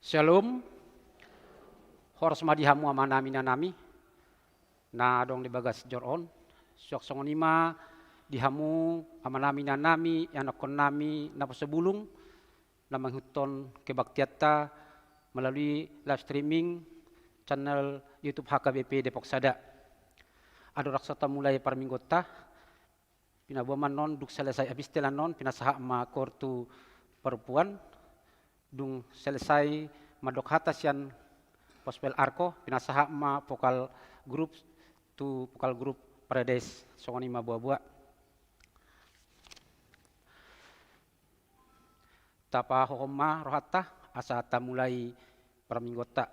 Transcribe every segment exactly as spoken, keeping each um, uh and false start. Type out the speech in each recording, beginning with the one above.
Syalom. Horas ma di hamu amanami inanami na adong di bagas jor on. Suang songon i ma di hamu amanami inanami, ianakkonnami naposobulung na mangihuthon kebaktianta melalui live streaming channel YouTube H K B P Depok Sada. Adong rap so tamulai parmingguonta. Pinaboa ma annon, dung selesai epistel annon, pinasahat ma koor tu parompuan, dung selesai mandok hata sian Pospel Arko, pinasahat ma vokal grup tu vokal grup Paradise, songon i ma boa-boa. Tapahohom ma rohanta, asa tamulai parmingguonta.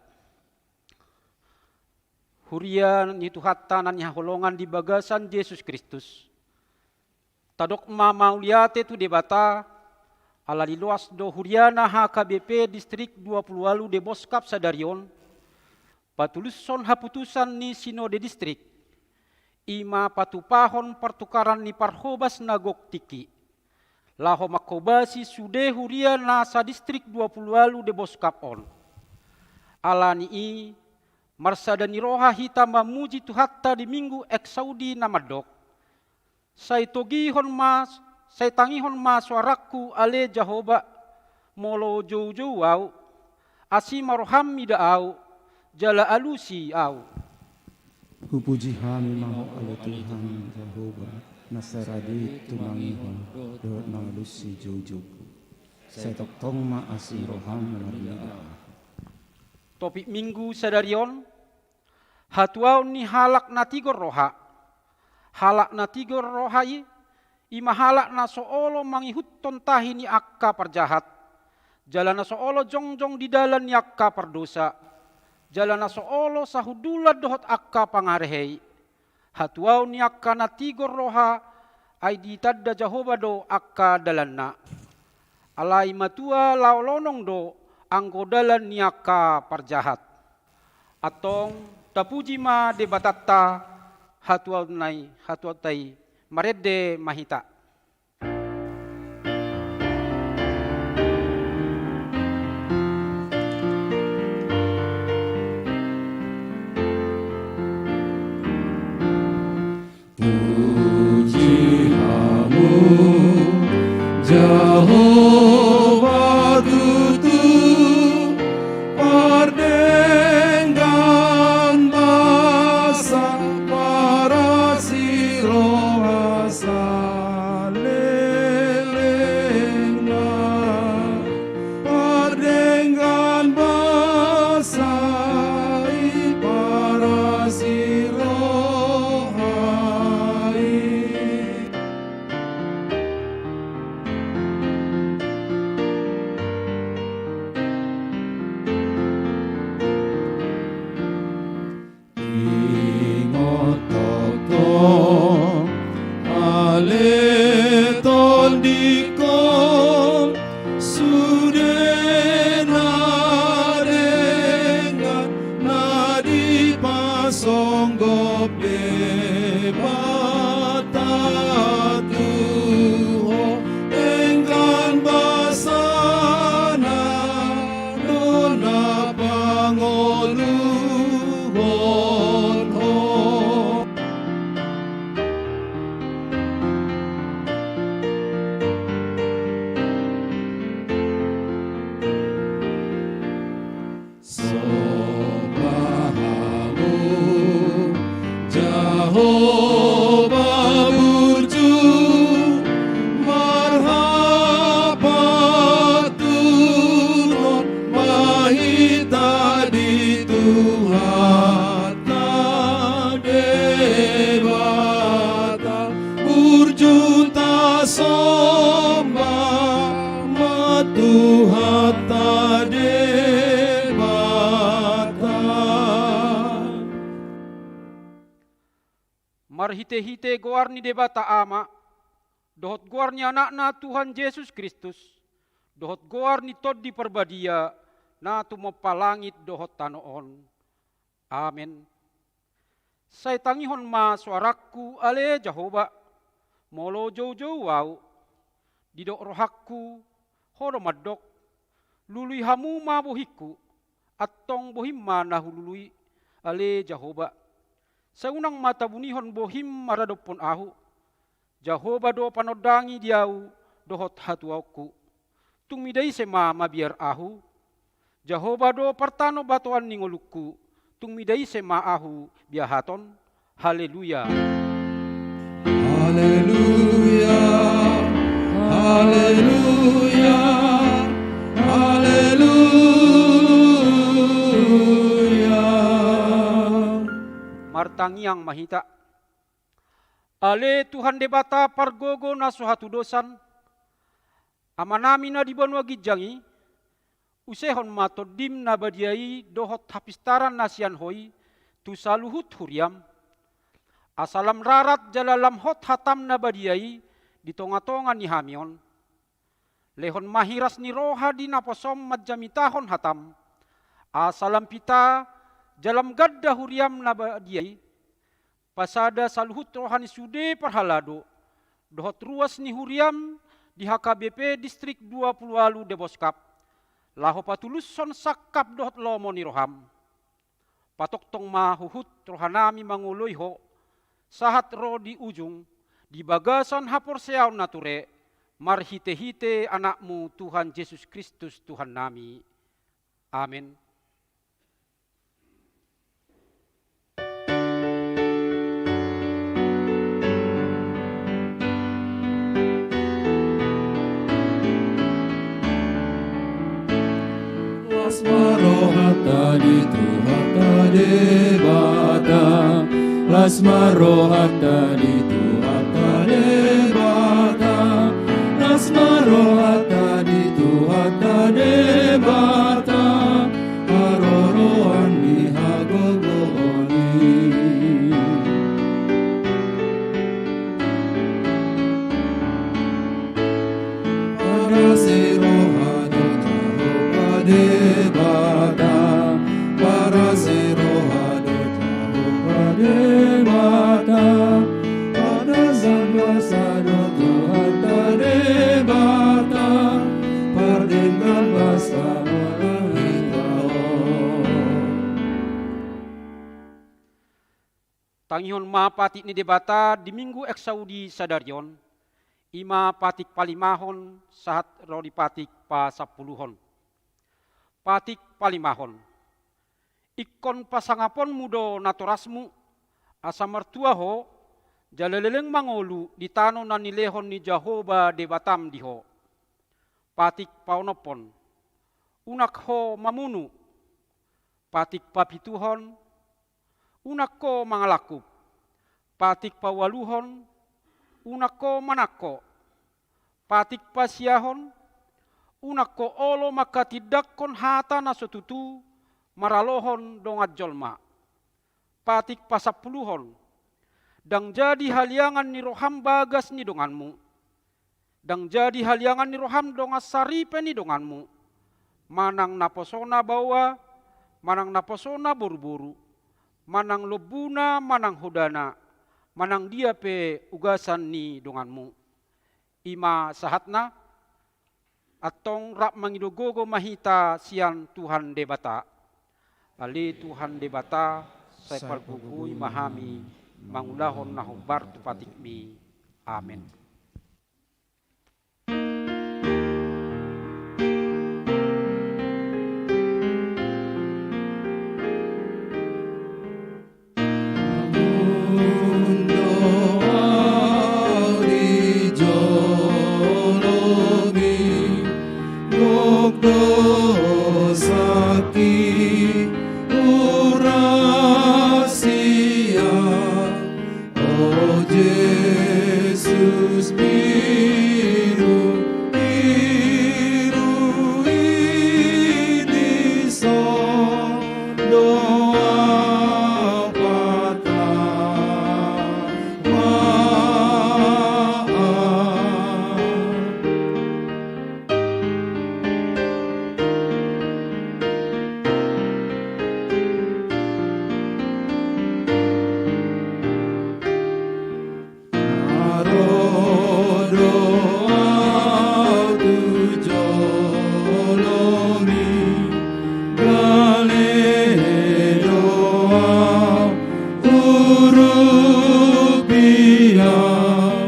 Huria ni Tuhanta na nihaholongan di bagasan Jesus Kristus. Tadok ma mauliate tu Debata, ala liloas do huriana H K B P Distrik dua pulu ualu Deboskap sadari on, patulushon haputusan ni Sinode Distrik, i ma patupahon partukaran ni parhobas na gok tingki, laho manghobasi sude huria na sadistrik dua pulu ualu Deboskap on. Ala ni i, marsada ni roha hita mamuji Tuhanta di Minggu Exaudi na mandok: Sai togihon ma, sai tangihon ma soarangku, ale Jahowa, molo joujou ahu, asi ma roham mida ahu, jala alusi ahu. Hupuji hami ma Ho, ale Tuhan Jahowa, na sai radit tumangihon dohot mangalusi joujouku. Sai tongtong ma asi roham marnida ahu. Topik Minggu sadari on: Hatuaon ni halak na tigor roha. Halak na tigor roha i, i ma halak na so olo mangihuthon tahi ni angka parjahat, jala na so olo jongjong di dalan ni angka pardosa, jala na so olo sahundulan dohot angka pangarehe i. Hatuaon ni angka na tigor roha, ai ditanda Jahowa do angka dalanna. Alai matua laho lonong do anggo dalan ni angka parjahat. Antong, tapuji ma Debatanta, hatuaon nai, hatuaonta i, marende ma hita. Puji hamu, Jahowa tutu, pardenggan basa, parasi roha salelengna. Pardenggan basa i, parasi roha i. Ingot tongtong, ale tondikkon, sude na denggan na dipasonggop Debata tu ho, denggan basana do na pangoluhon ho. Somba hamu, Jahowa burju, marhapatunon ma hita di Tuhanta Debata, burju tasomba ma Tuhanta Debata. Marhitehite goar ni Debata Ama, dohot goar ni Anakna Tuhan Jesus Kristus, dohot goar ni Tondi Parbadia, na tumompa langit dohot tano on. Amen. Sai tangihon ma soarangku, ale Jahowa, molo joujou ahu. Didok rohangku, Ho do mandok: Lului hamu ma bohingku, antong bohim ma na hulului, ale Jahowa. Sai unang ma tabunihon bohim maradophon ahu. Jahowa do panondangi di ahu dohot hatuaonku. Tung mida ise ma mabiar ahu? Jahowa do partanobatoan ni ngolungku. Tung mida ise ma ahu biahaton? Haleluya. Haleluya. Haleluya. Haleluya. Martangiang ma hita. Ale Tuhan Debata pargogo na so hatudosan, Amanami na di banua ginjang i, usehon ma Tondim na badia i dohot hapistaran na sian Ho i tu saluhut huriam. Asa lam rarat jala lam hot hatam na badia i di tongatonga ni hami on. Lehon ma hiras ni roha di naposom manjamitahon hatam, asa lam pita jala lam ganda huriam na badia i. Pasada saluhut roha ni sude parhalado dohot ruas ni huriam di H K B P Distrik dua pulu ualu Deboskap, laho patulushon sangkap dohot lomo ni roham. Patongtong ma huhut rohanami mangoloi Ho, sahat ro di ujung, di bagasan haporseaon na ture, marhitehite Anakmu Tuhan Jesus Kristus Tuhannami. Amen. Las ma rohanta di Tuhanta Debata, las ma rohanta di Tuhanta Debata, las ma rohanta di Tuhanta Debata, haroroan ni hagogoon i. Parasi roha do Jahowa Debata, parasi roha do Jahowa Debata, pardenggan basa do Tuhanta Debata, pardenggan basa do Tuhanta. Tangihon ma patik ni Debata di Minggu Exaudi sadari on, i ma patik palimahon sahat ro di patik pasampuluhon. Patik palimahon. Ingkon pasangaponmu do natorasmu, asa martua ho, jala leleng mangolu di tano na nilehon ni Jahowa Debatam di ho. Patik paonomhon. Unang ho mamunu. Patik papituhon. Unang ho mangalangkup. Patik paualuhon. Unang ho manangko. Patik pasiahon. Unang ho olo manghatindanghon hata na so tutu maralohon dongan jolma. Patik pasampuluhon. Ndang jadi haliangan ni roham bagas ni donganmu. Ndang jadi haliangan ni roham dongan saripe ni donganmu. Manang naposona baoa, manang naposona boruboru, manang lombuna, manang hodana, manang dia pe ugasan ni donganmu. I ma sahatna. Antong rap mangido gogo ma hita sian Tuhan Debata. Ale Tuhan Debata, sai pargogoi ma hami mangulahon na hombar tu patikmi. Amen. Urupi au,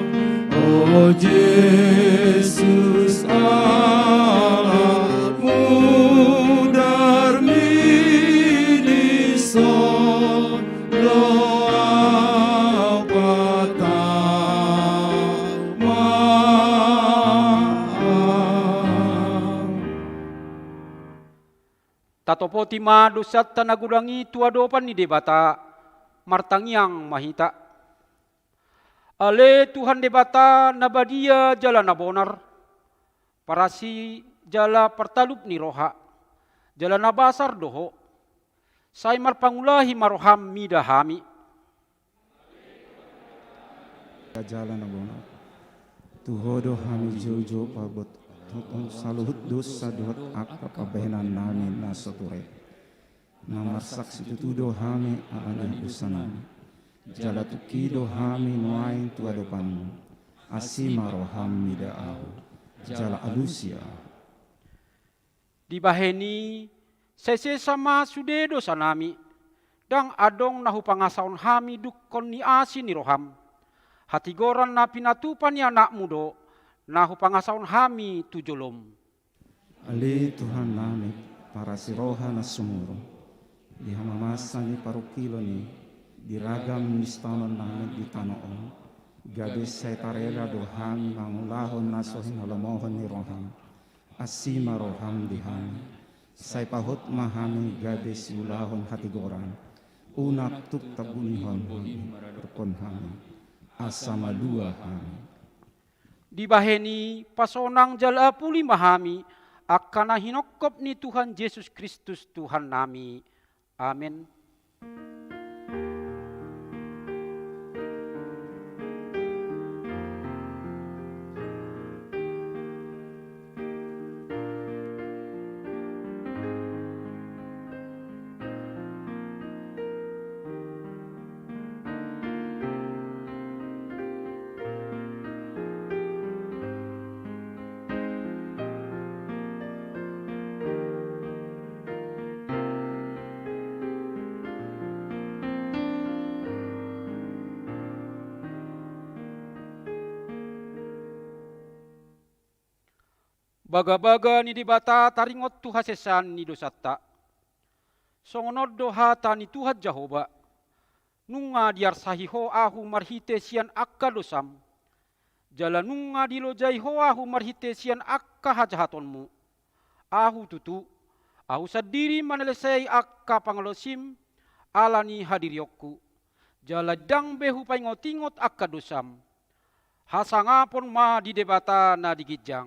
o Jesus Allah, mudarmi dison do au patau ma au. Tatopoti ma dosanta na godang i tu adopan ni Debata, martangiang ma hita. Ale Tuhan Debata na badia jala na bonar, parasi jala partalup ni roha, jala na basar do Ho, sai marpangulahi ma roham mida hami. Jala na bonar. Tu Ho do hami joujou parbot, tongtong saluhut dosa dohot angka pambahenan nami na so ture. Na marsaksi tutu do hami ala ni dosa nami. Jala tungki do hami nuaeng tu adopanmu. Asi ma roham mida ahu. Jala alusi ahu. Dibahen i, sai sesa ma sude dosa nami, ndang adong na hupangasahon hami dungkon ni asi ni roham. Hatigoran na pinatupa ni anakmu do, na hupangasahon hami tu jolom. Ale Tuhan nami, parasi roha na sumurung, di hamamasa ni parungkilon i, di ragam ni sitaonon nami di tano on, gabe sai tarela do hami mangulahon na so hinalomohon ni roham. Asi ma roham di hami, sai pahot ma hami gabe siulahon hatigoran, unang tung tabunihon hami, mardophon hami, asa malua hami. Dibahen i pasonang jala apuli ma hami, angka na hinongkop ni Tuhan Jesus Kristus Tuhan nami. Amen. Bagabaga ni Debata taringot tu hasesaan ni dosanta. Songon on do hata ni Tuhan Jahowa: Nunga diarsahi Ho ahu marhite sian angka dosam, jala nunga dilojai Ho ahu marhite sian angka hajahatonmu. Ahu tutu, ahu sandiri manalsei angka pangalaosim ala ni hadirionku, jala ndang be hupaingotingot angka dosam. Hasangapon ma di Debata na di ginjang.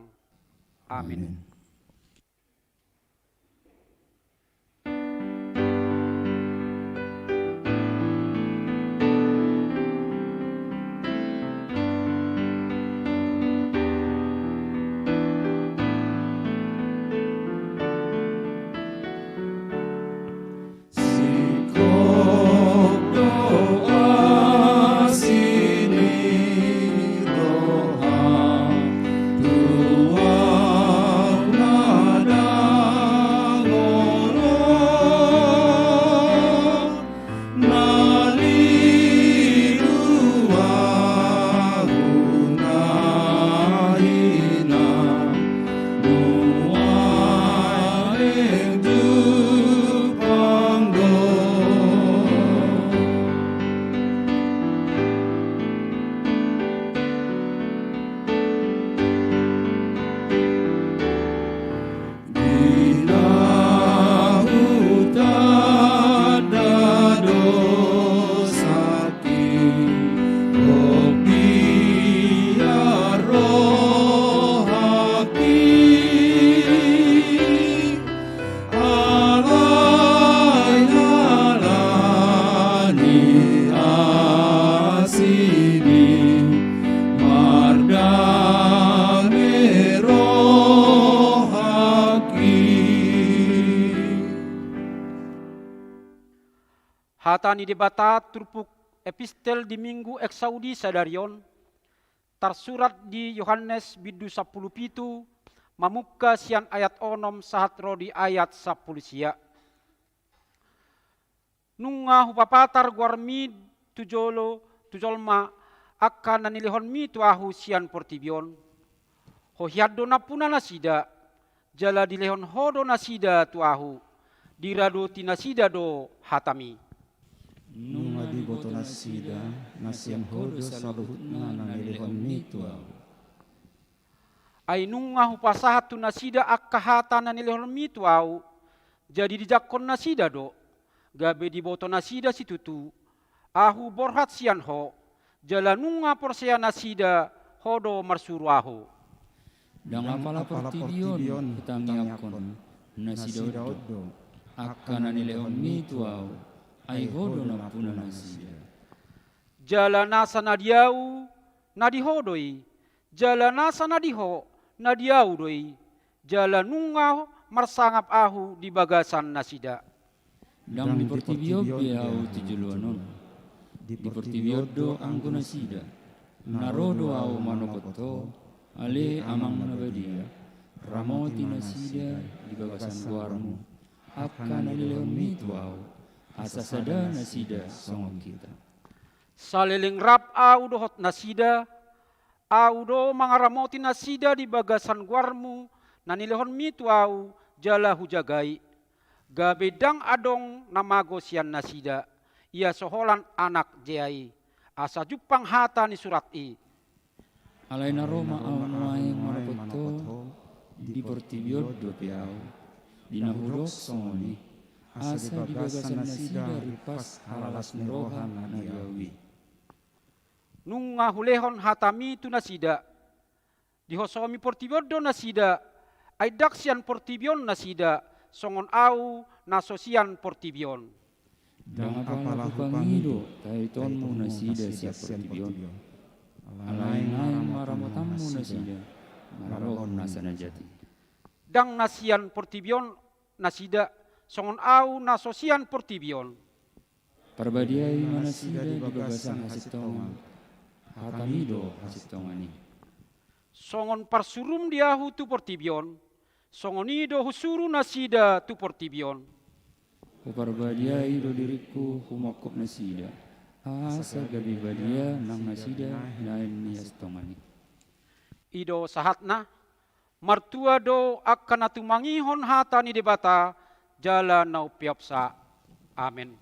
Amen. Amen. Singkop do asi ni roham tu ahu na dangol on, na lilu ahu na hina. Nuaeng jumpang do. Di na hutanda dosa Hata ni Debata turpuk epistel di Minggu Exaudi sadari on, tarsurat di Johannes bindu sampulu pitu, mamungka sian ayat onom sahat ro di ayat sampulu sia. Nunga hupapatar goarmi tu jolo, tu jolma, angka na nilehonmi tu ahu sian portibi on. Ho hian do nampuna nasida, jala dilehon ho do nasida tu ahu, diradoti nasida do hatami. Nunga diboto nasida, na sian ho do saluhutna na nilehonmi tu ahu. Ai nunga hupasahat tu nasida angka hata na nilehonmi tu ahu, jadi dijangkon nasida do, gabe diboto nasida situtu, ahu borhat sian ho, jala nunga porsea nasida ho do marsuru ahu. Ndang apala portibi on hutangiangkon, nasida on do, angka na nilehonmi tu ahu, ai ho do nampuna nasida. Jala nasa na di ahu, na di ho do i, jala nasa na di ho, na di ahu do i, jala nunga marsangap ahu di bagasan nasida. Ndang di portibi on be ahu tu joloan on, di portibi on do anggo nasida, na ro do ahu manopot ho, ale Amang na badia, ramoti nasida di bagasan goarmu, angka na nilehonmi tu ahu, asa sada nasida songon hita. Saleleng rap ahu dohot nasida, ahu do mangaramoti nasida di bagasan goarmu na nilehonmi tu ahu jala hujagai, gabe ndang adong na mago sian nasida, ia so holan anak jea i, asa jumpang hata ni surat i. Alai na ro ma ahu nuaeng manopot ho, di portibi on dope ahu, di na hudok songon i, asa di bagasan nasida rimpas halalas ni roha na di ahu i. Nunga hulehon hatami tu nasida, dihosomi portibi on do nasida, ai ndang sian portibi on nasida, songon ahu na so sian portibi on. Ndang apala hupangido tahitonmu nasida sian portibi on, alai naeng maramotanmu nasida maradophon nasa na jat i. Ndang na sian portibi on nasida, songon ahu na so sian portibi on. Parbadiai ma nasida di bagasan hasintongan, hatami do hasintongan i. Songon parsurum di ahu tu portibi on, songon i do husuru nasida tu portibi on. Huparbadiai do diringku humongkop nasida, asa gabe badia nang nasida naeng ni hasintongan i. I do sahatna, martua do angka na tumangihon hata ni Debata, jala na umpeopsa. Amen.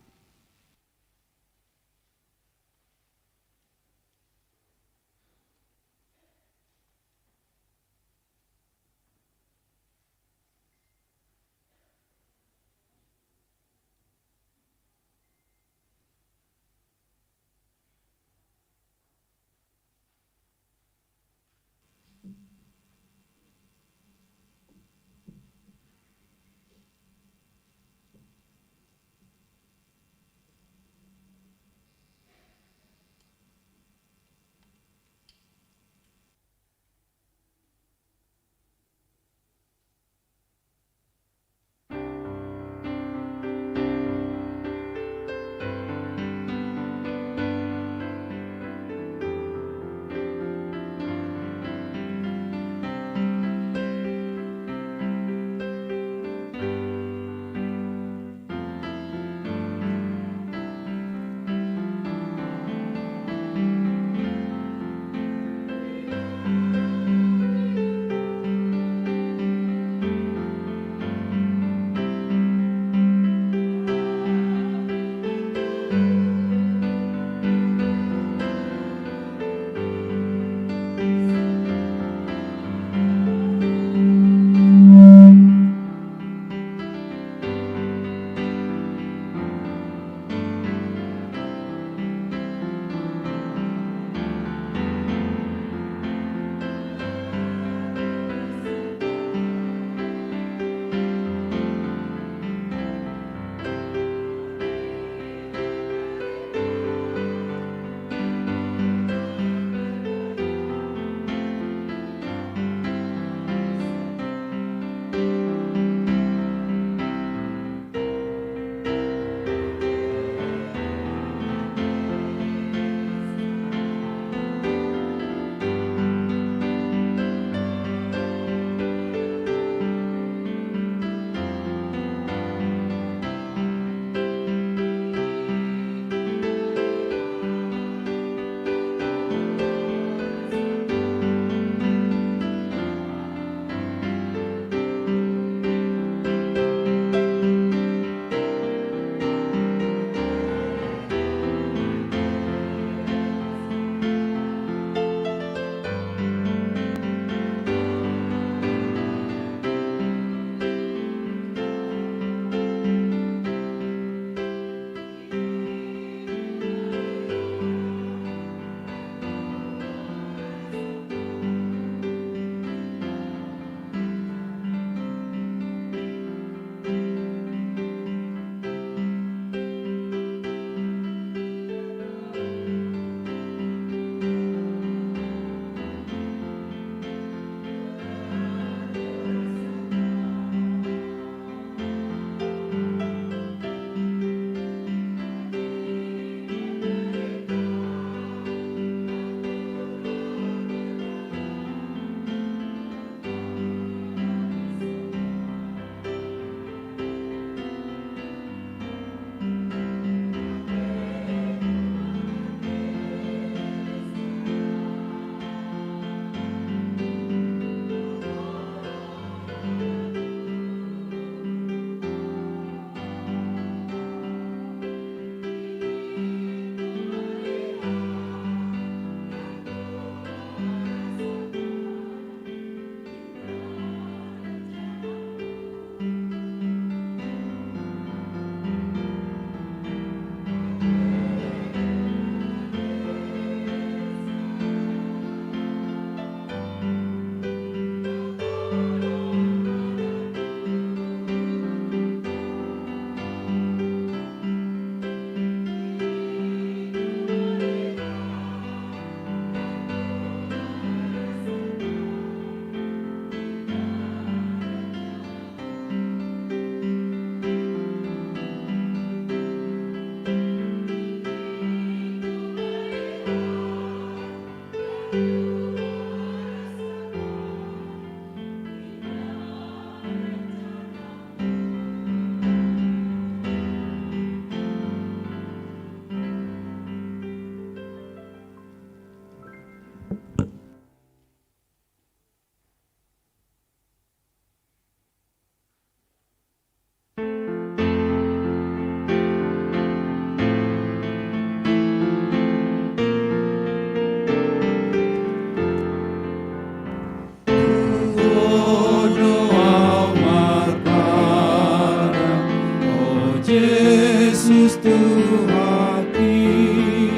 Tuhan i,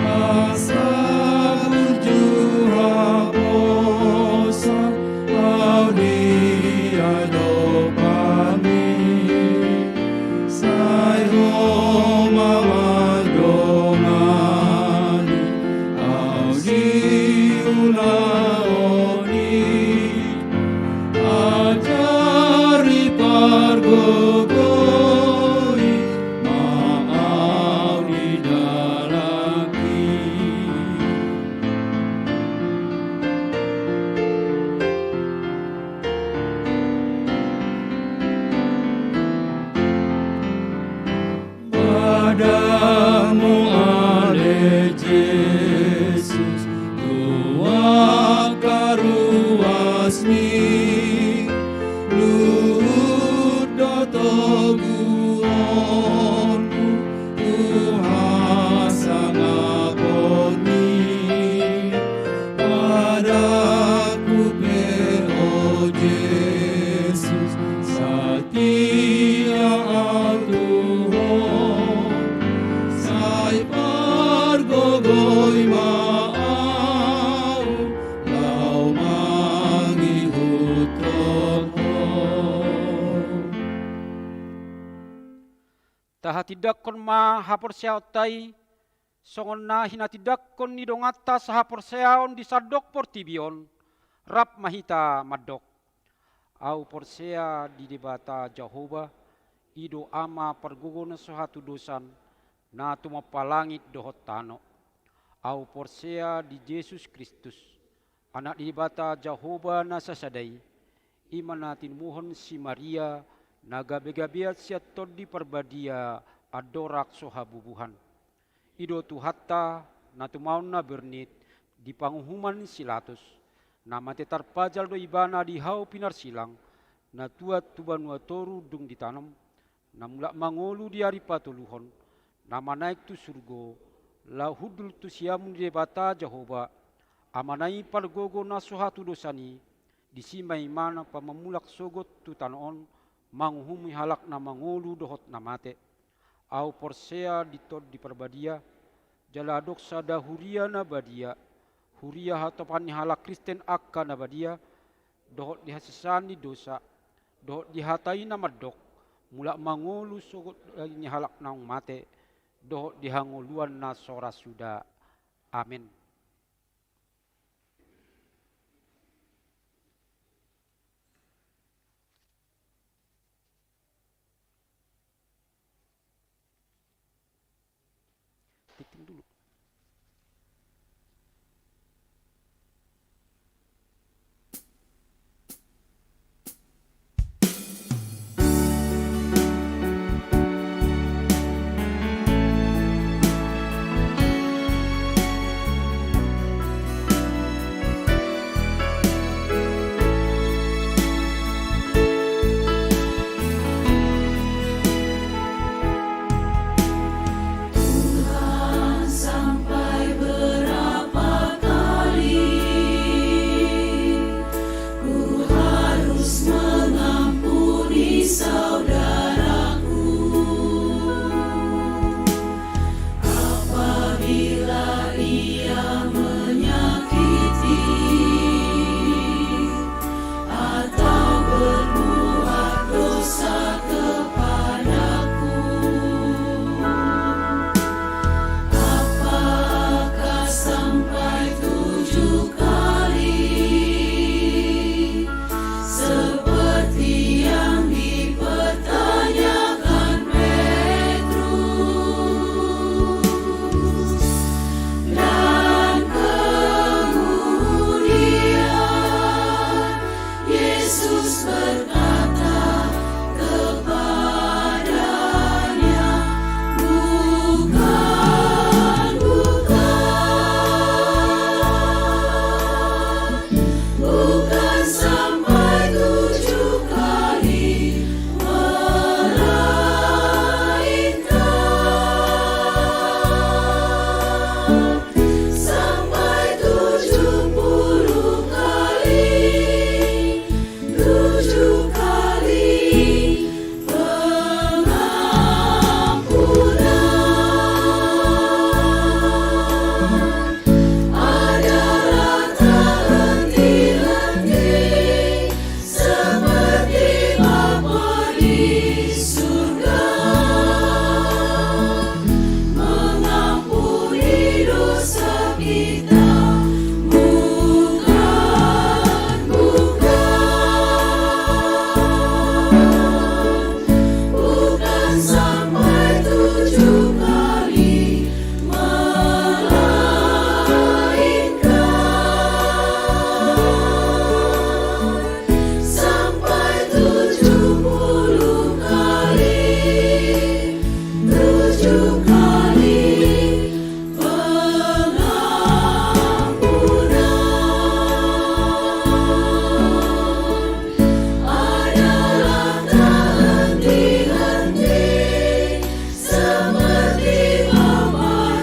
asa unjuk haposan au di adopanMi. Sai Ho ma mandongani au di ulaon i. Ajari, pargogoi ma au di dalanki. BadanMu ale Jesus, tu angka ruasMi, luhut do toguonMu tu hasangaponMi. Badanku pe, o Jesus, satia au tu Ho, sai pargogoi ma au laho mangihuthon Ho. Tahatindangkon ma haporseaonta i, songon na hinatindangkon ni donganta sahaporseaon di sandok portibi on. Rap ma hita mandok. Au porsea di Debata Jahowa, i do Ama pargogo na so hatudosan, na tumompa langit dohot tano. Au porsea di Jesus Kristus, Anak ni Debata Jahowa na sasada i, i ma na tinumuhon si Maria, na gabegabean sian Tondi Parbadia andorang so habubuhan. I do Tuhanta, na tumaon na bernit di panguhuman si Pilatus, na mate tarpajal do Ibana di hau pinarsilang, na tuat tu banua toru dung ditanom, na mulak mangolu di ari patoluhon, na manaek tu surgo, laho hundul tu siamun ni Debata Jahowa, Amana i pargogo na so hatudosan i. Disi ma Ibana pamamulak sogot tu tano on, manguhumi halak na mangolu dohot na mate. Au porsea di Tondi Parbadia, jala adong sada huria na badia, huria hatopan ni halak Kristen angka na badia, dohot di hasesaan ni dosa, dohot di hata i na mandok, mulak mangolu sogot ni halak naung mate, dohot di hangoluan na so ra suda. Amen. Tingting dulu. Tuhan, sampai berapa kali ku harus mengampuni saudaraku apabila ia menyakiti atau berbuat dosa kepadaku? Apakah sampai tujuh kali, seperti yang dipertanyakan Petrus?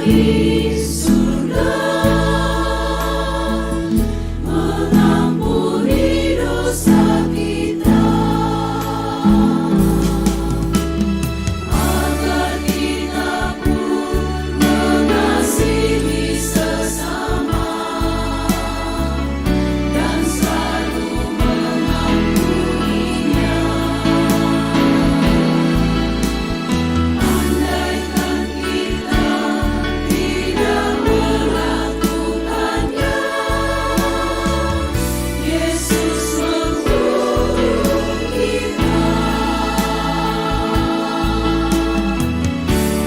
Di surga, mengampuni dosa kita, agar kita pun mengasihi sesama dan selalu mengampuninya. Andaikan kita tidak melakukannya, Yesus menghukum kita.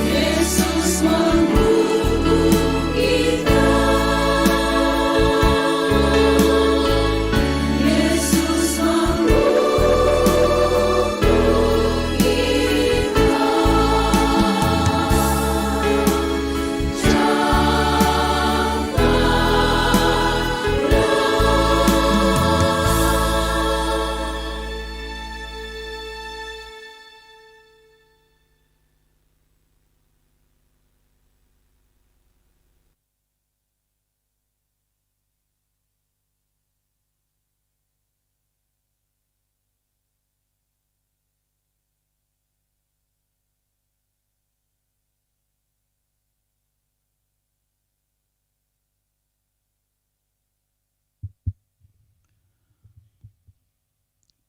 Yesus menghukum kita. Yesus menghukum kita.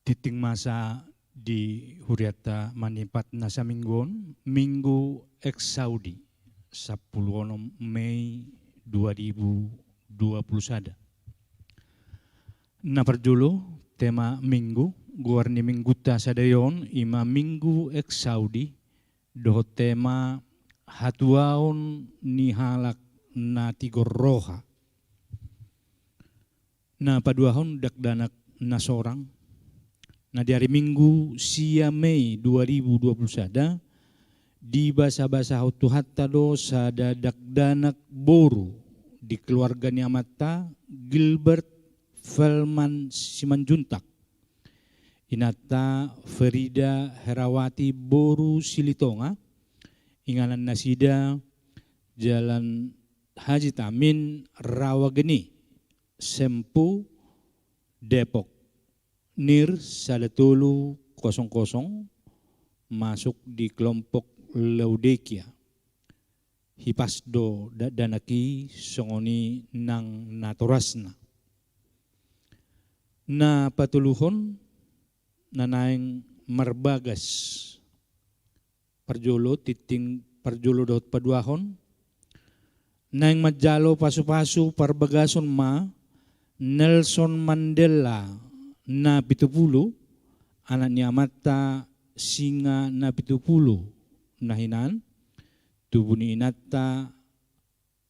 Tintin masa di hurianta manipat na saminggu on, Minggu Exaudi, sampulu onom Mei dua ribu dua pulu sada. Na parjolo, tema Minggu, goar ni Minggunta sadari on, ima Minggu Exaudi, dohot tema hatuaon ni halak na tigor roha. Na paduahon dakdanak na sorang. Na di ari Minggu sia Mei dua ribu dua pulu sada, dibasabasahon Tuhanta do sada dakdanak boru di keluarga ni amanta Gilbert Felman Simanjuntak, inanta Ferida Herawati boru Silitonga, inganan nasida Jalan Haji Tamin, Rawa Geni, Sempu, Depok, nir sada tolu kosong kosong, masuk di kelompok Laodikia. Hipas do dakdanak i songon i nang natorasna. Na patoluhon, na naeng marbagas. Parjolo, tintin parjolo dohot paduahon. Naeng manjalo pasupasu parbagason ma Nelson Mandela na pitupulu, anak ni amanta Singa na pitupulu na hinan, tubu ni inanta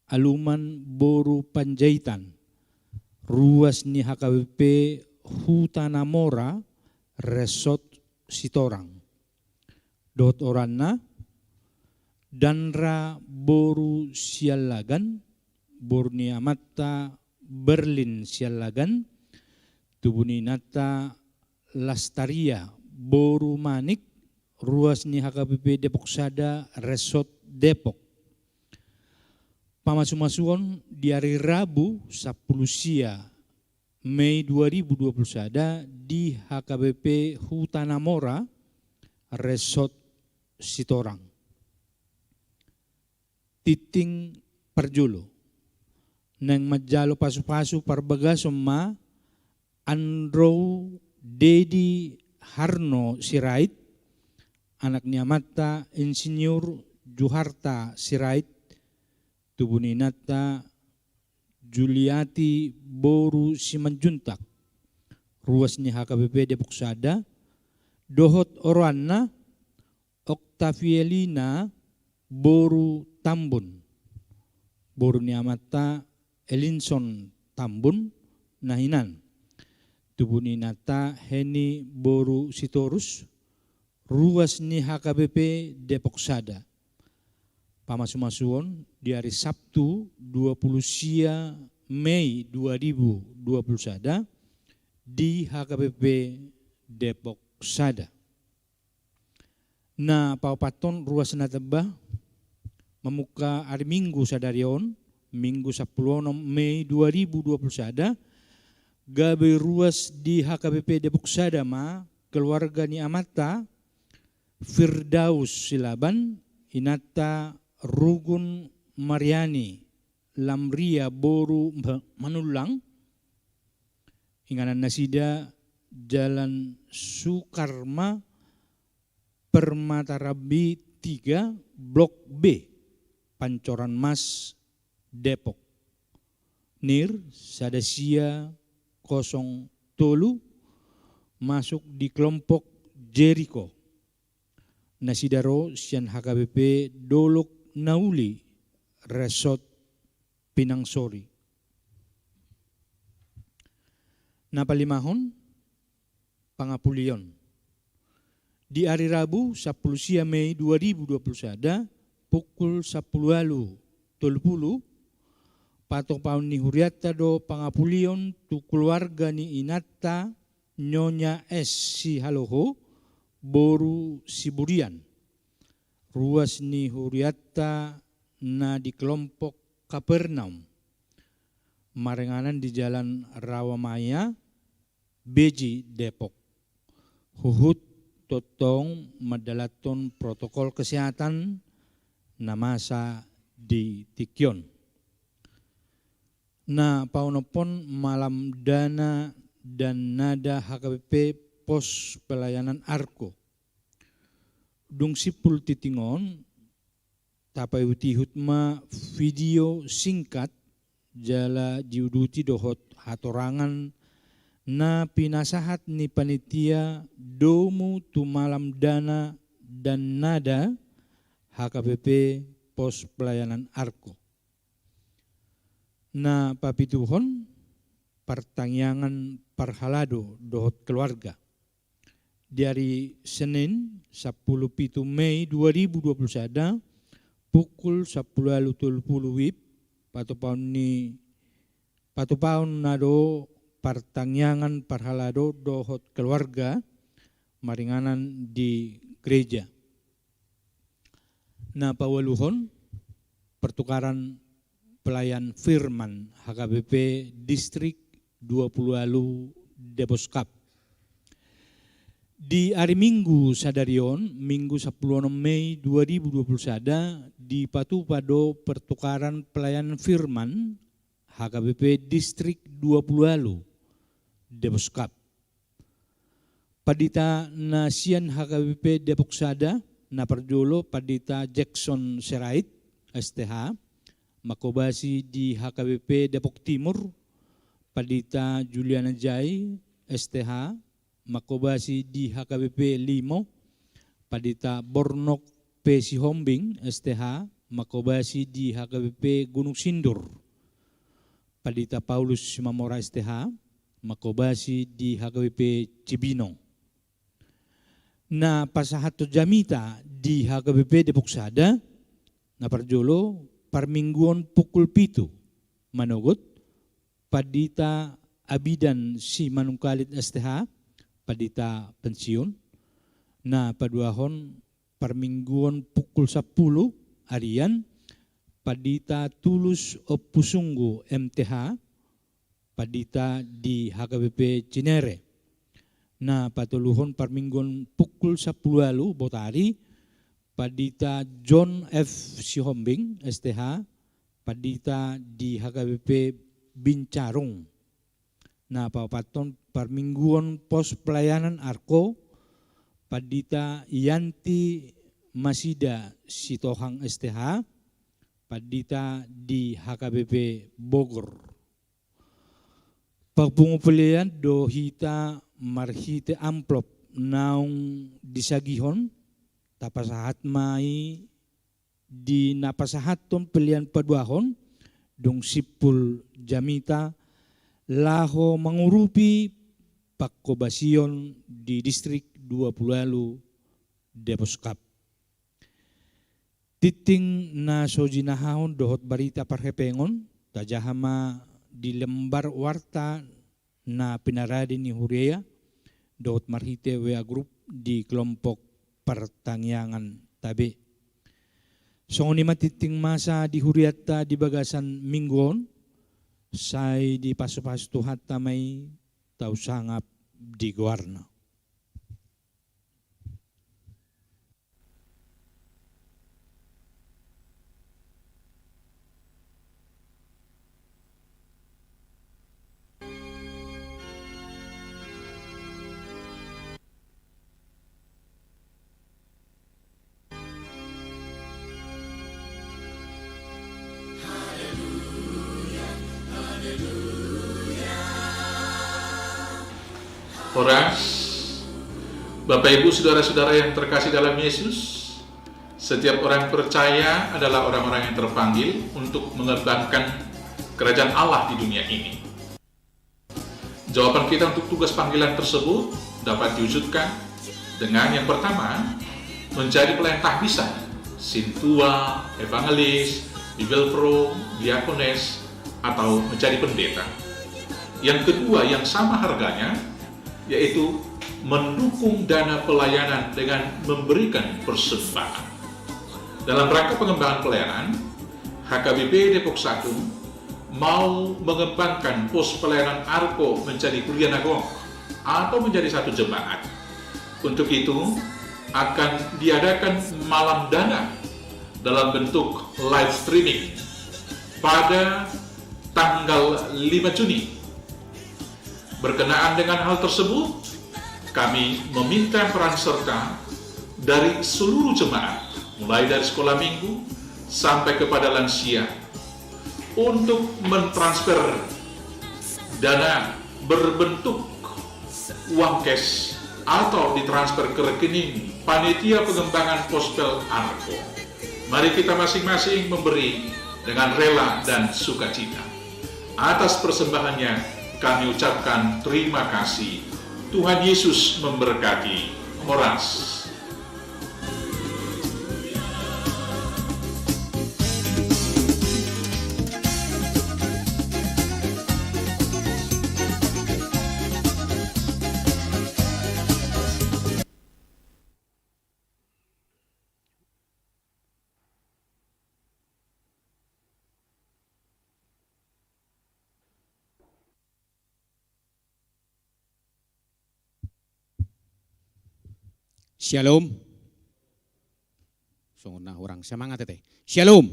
Aluman boru Panjaitan, ruas ni H K B P Huta Namora, Resort Sitorang. Dohot oranna, Danra boru Siallagan, boru ni amanta Berlin Siallagan, tubu ni inanta Lastaria boru Manik, ruas ni H K B P Depok Sada, Resort Depok. Pamasumasuon di ari Rabu sampulu sia Mei dua ribu dua pulu sada di H K B P Huta Namora, Resort Sitorang. Tintin parjolo. Naeng manjalo pasupasu parbagason ma Andrew Dedi Harno Sirait, anak ni amanta Insinyur Juharta Sirait, tubu ni inanta Juliati boru Simanjuntak, ruas ni H K B P Depok Sada, dohot oroanna Oktavielina boru Tambun, boru ni amanta Elinson Tambun na hinan, tubu ni inanta Heni boru Sitorus, ruas ni H K B P Depok Sada. Pamasumasuon di ari Sabtu dua pulu sia Mei dua ribu dua pulu sada di H K B P Depok Sada. Na paopathon, ruas na tamba, Mamungka ari Minggu sadari on, Minggu sampulu onom Mei dua ribu dua pulu sada, gabe ruas di H K B P Depok Sada ma keluarga ni amanta Firdaus Silaban, inanta Rugun Mariani Lamria boru Ma-, Manullang, inganan nasida Jalan Sukarma, Permata Rambi tiga, Blok B, Pancoran Mas, Depok. NIR sada sia kosong tolu, masuk di kelompok Jeriko. Nasida ro sian H K B P Dolok Nauli, Resort Pinang Sori. Na palimahon, pangapulion. Di ari Rabu, sampulu sia Mei dua ribu dua pulu sada, pukul sampulu ualu tolu pulu, patupaon ni hurianta do pangapulion tu keluarga ni inanta Nyonya S Sihaloho, boru Siburian. Ruas ni hurianta na di kelompok Kapernaum, maringanan di Jalan Rawamaya, Beji, Depok. Huhut tongtong mandalanhon protokol kesehatan na masa di tingki on. Na paonomhon malam dana dan nada H K B P Pos Pelayanan Arko. Dung simpul tingting on, tapaihut-ihut ma video singkat jala diuduti dohot hatorangan na pinasahat ni panitia domu tu malam dana dan nada H K B P Pos Pelayanan Arko. Na papituhon, partangiangan parhalado dohot keluarga. Di ari Senin, sampulu pitu Mei dua ribu dua pulu sada, pukul sampulu ualu tolu pulu WIB, patupaon ni, patupaon na do partangiangan parhalado dohot keluarga maringanan di gereja. Na paualuhon, pertukaran pelayan firman H K B P Distrik dua pulu ualu Depok Cup. Di ari Minggu sadari on, Minggu sampulu onom Mei dua ribu dua pulu sada, dipatupa do pertukaran pelayan firman H K B P Distrik dua pulu ualu Depok Cup. Pandita na sian H K B P Depok Sada, na parjolo Pandita Jackson Sirait, S T H, mangkobasi di H K B P Depok Timur, Pandita Juliana Jai, S T H, mangkobasi di H K B P Limo, Pandita Bornok P Sihombing, S T H, mangkobasi di H K B P Gunung Sindur, Pandita Paulus Simamora, S T H, mangkobasi di H K B P Cibinong. Na pasahathon jamita di H K B P Depok Sada, na parjolo, parmingguon pukul pitu, manogot, Pandita Abidan Simanungkalit, S T H, Pandita pensiun. Na paduahon, parmingguon pukul sampulu arian, Pandita Tulus Ompusunggu, M T H, Pandita di H K B P Cinere. Na patoluhon, parmingguon pukul sampulu ualu botari, Pandita John F Sihombing, S T H, Pandita di H K B P Bincarung. Na paopathon, parmingguon Pos Pelayanan Arko, Pandita Yanti Masida Sitohang, S T H, Pandita di H K B P Bogor. Pangpungu pelean do hita marhite amplop naung disagihon, tapasahat ma i di na pasahathon pelean paduahon, dung simpul jamita, laho mangurupi pangkobasion di Distrik dua pulu ualu Depok Cup. Tingting na so jinahahon dohot barita parhepengon, tajaha ma di lembar warta na pinarade ni huria dohot marhite W A grup di kelompok partangiangan tabe. Songon i ma tingting masa di hurianta di bagasan minggu on, sai dipasupasu Tuhanta ma i, tau sangap di goarna. Horas, Bapak, Ibu, saudara-saudara yang terkasih dalam Yesus, setiap orang percaya adalah orang-orang yang terpanggil untuk mengembangkan kerajaan Allah di dunia ini. Jawaban kita untuk tugas panggilan tersebut dapat diwujudkan dengan, yang pertama, menjadi pelayan tahbisan, sintua, evangelis, bibelvrouw, diakones, atau menjadi pendeta. Yang kedua, yang sama harganya, yaitu mendukung dana pelayanan dengan memberikan persembahan. Dalam rangka pengembangan pelayanan, H K B P Depok Satu mau mengembangkan pos pelayanan Arko menjadi huria na gok atau menjadi satu jemaat. Untuk itu, akan diadakan malam dana dalam bentuk live streaming pada tanggal lima Juni. Berkenaan dengan hal tersebut, kami meminta peran serta dari seluruh jemaat, mulai dari sekolah minggu sampai kepada lansia, untuk mentransfer dana berbentuk uang cash atau ditransfer ke rekening Panitia Pengembangan Pospel Arko. Mari kita masing-masing memberi dengan rela dan sukacita. Atas persembahannya kami ucapkan terima kasih. Tuhan Yesus memberkati. Horas. Syalom. Songon na hurang semangat ate. Syalom.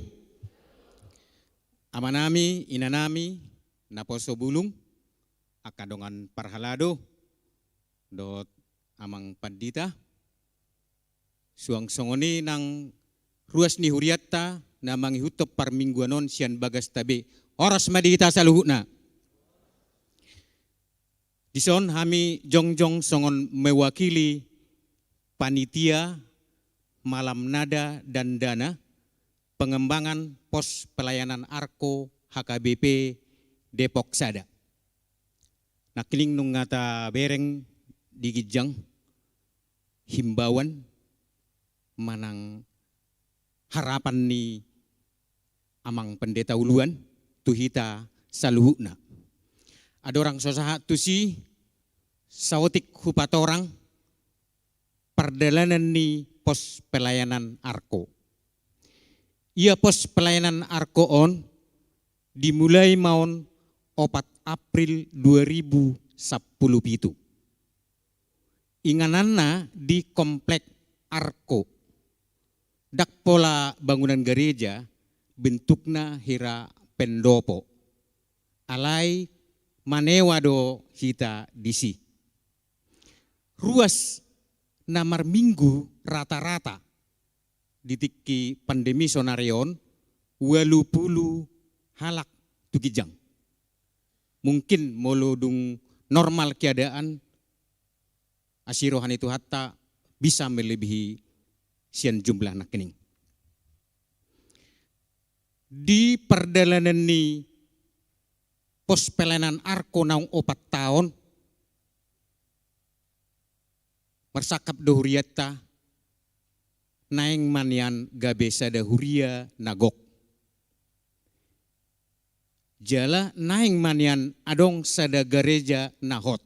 Amanami, inanami, naposo bulung, angka dongan parhalado, dohot amang pandita. Suang songon i nang ruas ni hurianta na mangihuthon parmingguan on sian bagasta be. Horas ma di hita saluhutna. Dison hami jongjong songon mewakili panitia malam nada dan dana pengembangan pos pelayanan Arko H K B P Depok Sada. Nangkining nunga tabereng di ginjang himbauan manang harapan ni amang pendeta uluan tu hita saluhutna. Andorang so sahat tusi, saotik hupatorang pardalanan ni pos pelayanan Arko. Ia pos pelayanan Arko on dimulai ma on opat April dua ribu sampulu pitu. Ingananna di Komplek Arko. Ndang pola bangunan gareja, bentukna hira pendopo. Alai manewa do hita disi. Ruas na marminggu rata-rata di tingki pandemi sonari on, ualu pulu halak tu ginjang. Mungkin molo dung normal keadaan, asi roha ni Tuhanta, bisa melebihi sian jumlah nangkining. Di pardalanan ni pos pelayanan Arko naung opat taon, marsangkap do hurianta, naeng ma nian gabe sada huria na gok. Jala naeng ma nian adong sada gareja na hot.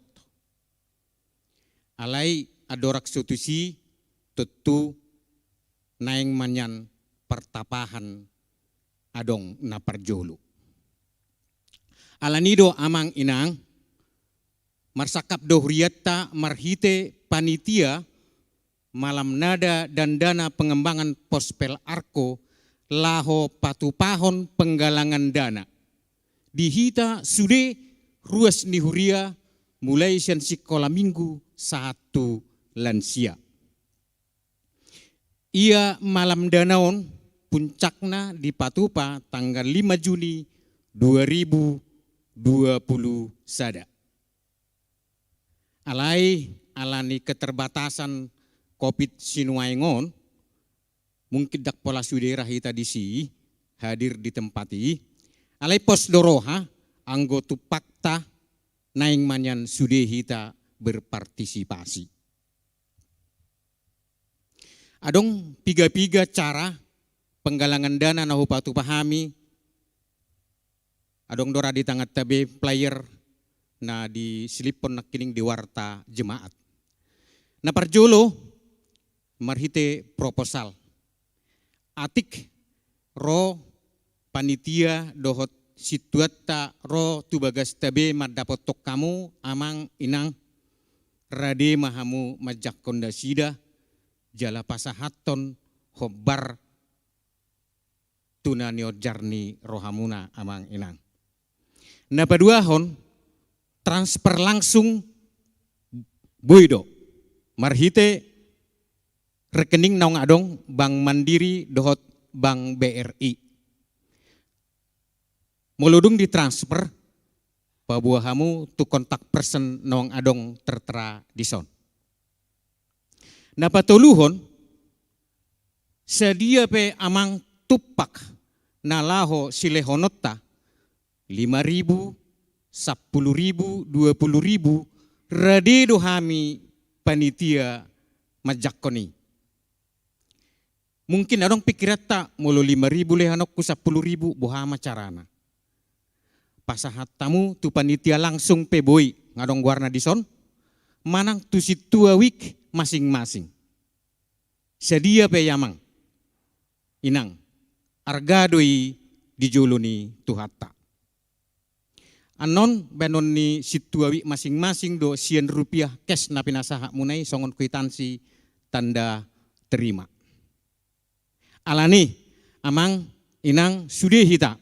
Alai andorang so tusi, tontu naeng ma nian partapahan adong na parjolo. Alani do amang inang, marsangkap do hurianta marhite panitia Malam Nada dan Dana Pengembangan Pospel Arko laho patupahon penggalangan dana di hita sude ruas ni huria, mulai sian sikola minggu sahat tu lansia. Ia malam dana on puncakna dipatupa tanggal lima Juni dua ribu dua puluh sada. Alai alani keterbatasan covid sinuaeng on, mungkin ndang pola sude ra hita disi hadir di tempat i. Alai pos do roha anggo tumpakta naeng ma nian sude hita berpartisipasi. Adong piga-piga cara penggalangan dana na hupatupa hami. Adong do ra di tanganta be flyer na disiliphon nangkining di warta jemaat. Na parjolo marhite proposal. Atik ro panitia dohot sintuanta ro tu bagasta be mandapothon hamu amang inang, rade ma hamu manjangkon nasida jala pasahathon hombar tu na nionjar ni rohamuna amang inang. Na paduahon, transfer langsung boi do marhite rekening naung adong Bank Mandiri dohot Bank B R I. Molo dung ditransfer, paboa hamu tu kontak person naung adong tertera dison. Na patoluhon, sadia pe amang tumpak na laho silehononta, lima ribu, sampulu ribu, dua pulu ribu, rade do hami panitia manjangkon i. Mungkin adong pikiranta, molo lima ribu lehononku, sampulu ribu, boha ma carana? Pasahat hamu tu panitia langsung pe boi, nga adong goarna dison, manang tu sintua wijk masing-masing. Sadia pe i amang inang, arga do i di jolo ni Tuhanta. Annon baenon ni sintua wijk masing-masing do sian rupiah cash na pinasahatmuna i songon kwitansi tanda terima. Alani amang inang, sude hita,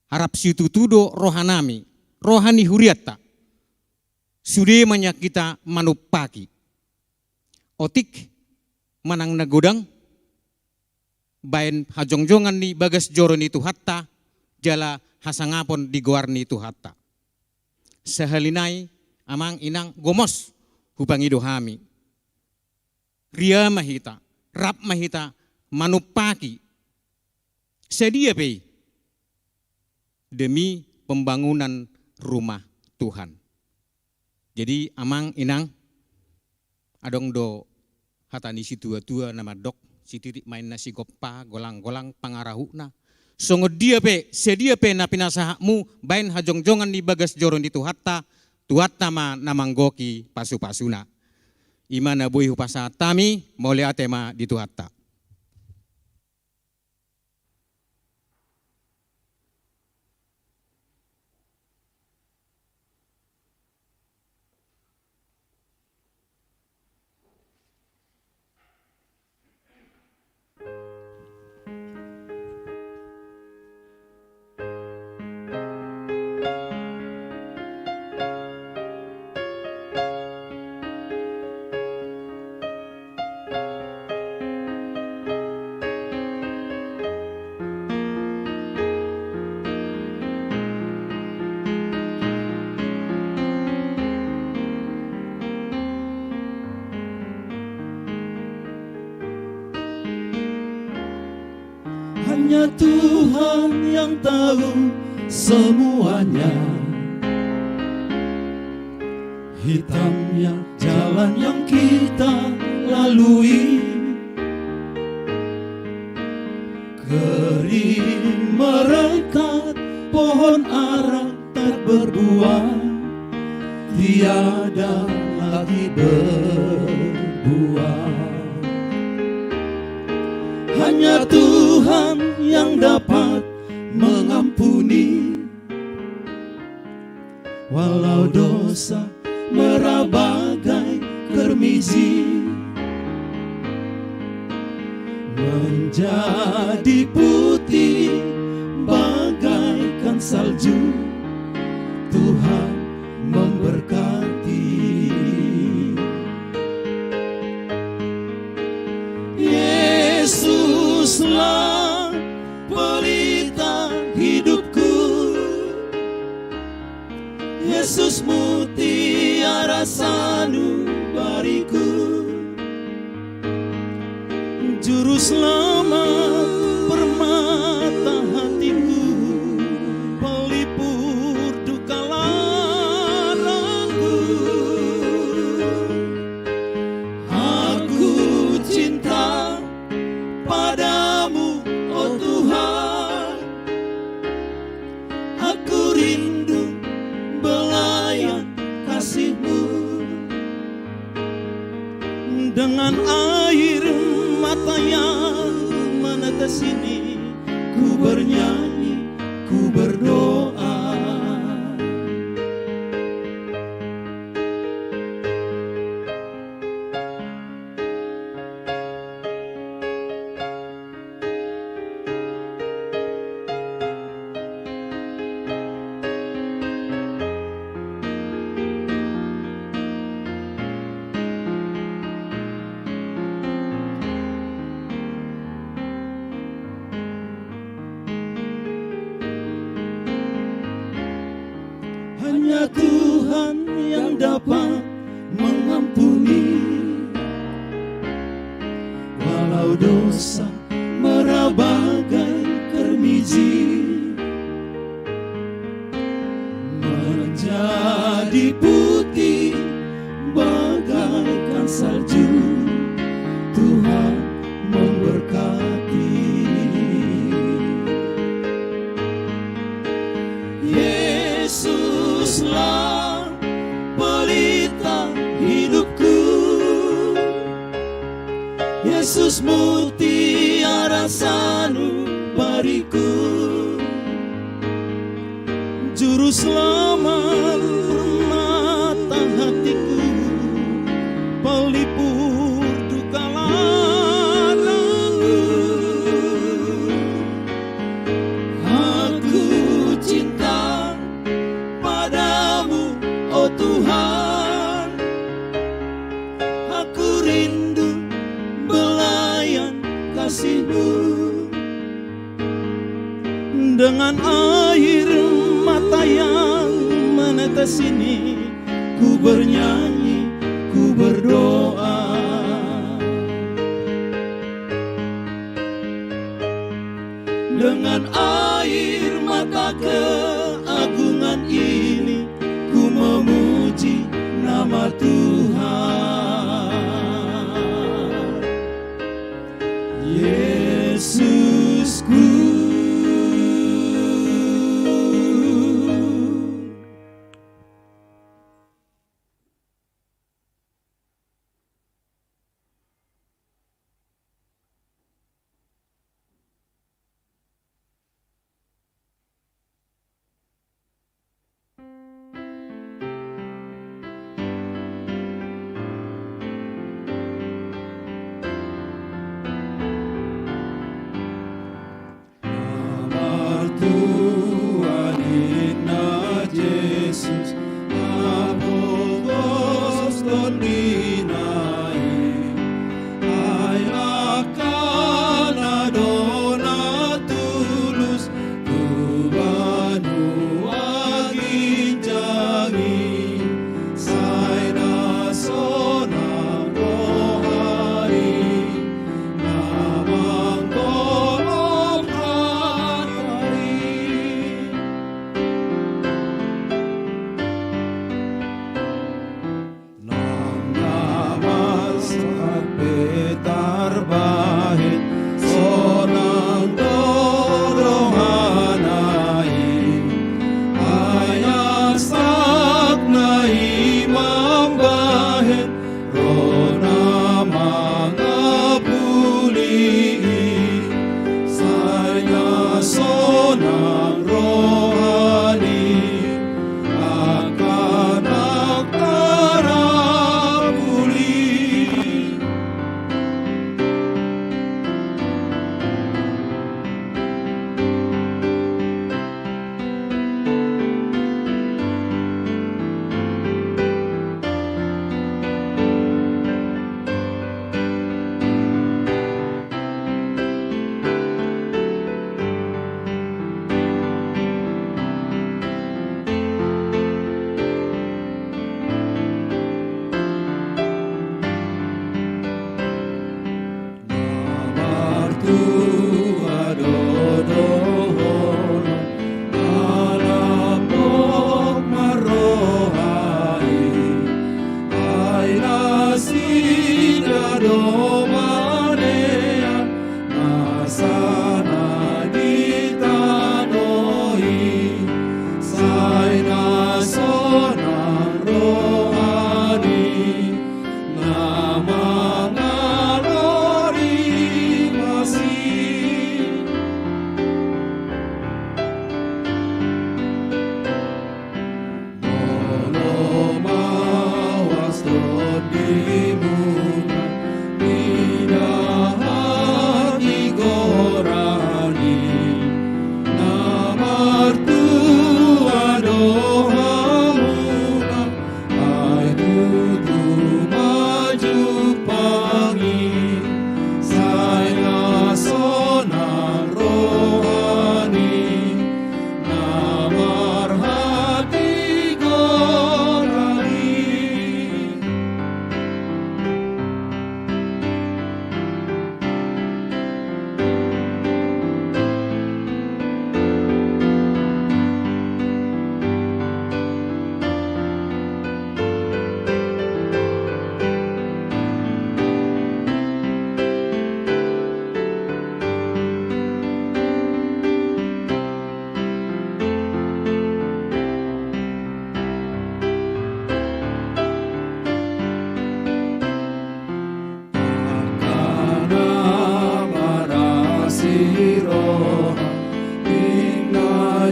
harap situtu do rohanami, roha ni hurianta, sude ma nian hita manumpaki. Otik manang na godang, baen hajongjongan di bagas joro ni Tuhanta jala hasangapon di goar ni Tuhanta. Sahali nai amang inang, gomos hupangido hami, ria ma hita, rap ma hita manumpaki sadia pe i demi pembangunan rumah Tuhan. Jadi amang inang, adong do hata ni situatua na mandok, sititik ma inna sigompa, golanggolang pangarahutna. Songon dia pe, sadia pe na pinasahatmu baen hajongjongan di bagas joro ni Tuhanta, Tuhanta ma na manggohi pasupasuna. I ma na boi hupasahat hami, mauliate ma di Tuhanta. Hanya Tuhan yang tahu semuanya. Hitamnya jalan yang kita lalui. Kering merekat pohon ara tak berbuah, tiada lagi berbuah. Hanya Tuhan yang dapat mengampuni. Walau dosa merah bagai kermiji, menjadi putih bagaikan salju, Tuhan memberkati. Yesuslah pelita hidupku. Yesus mutiara sanubariku. Juru selamat permata hatiku, pelipur duka larangku. Aku cinta padamu, oh Tuhan. Aku rindu belayan kasih-Mu. Dengan air mata yang menetes ini, ku bernyanyi, ku berdoa. Hanya Tuhan yang dapat mengampuni. Walau dosa merah bagai kermiji, menjadi putih bagaikan salju, Tuhan memberkati. Yesuslah pelita hidupku. Yesus mutiara sanubariku. Juru selamat permata hatiku, pelipur duka larangku. Aku cinta padamu, oh Tuhan. Aku rindu belayan kasih-Mu. Dengan air mata yang menetes ini, ku bernyanyi, ku berdoa. Dengan air mata keagungan ini, ku memuji nama Tuhan. Yesusku.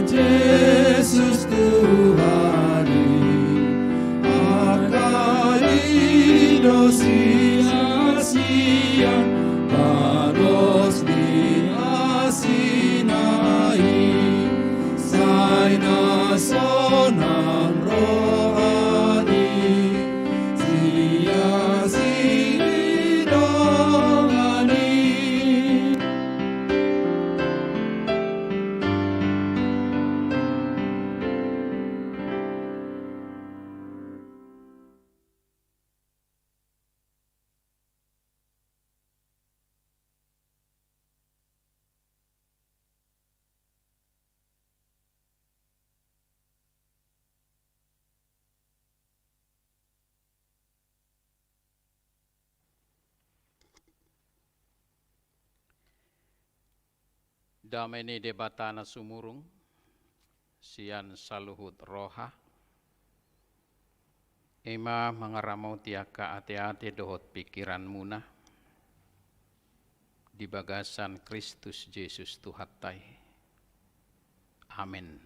Jesus Tuhan i, angka i do sia-sia, balos ni asina i, sai na sonang roha ni sia sididongani. Dame ni Debata na sumurung sian saluhut roha, i ma mangaramoti angka ate-ate dohot pingkiranmuna di bagasan Kristus Jesus Tuhanta i. Amen.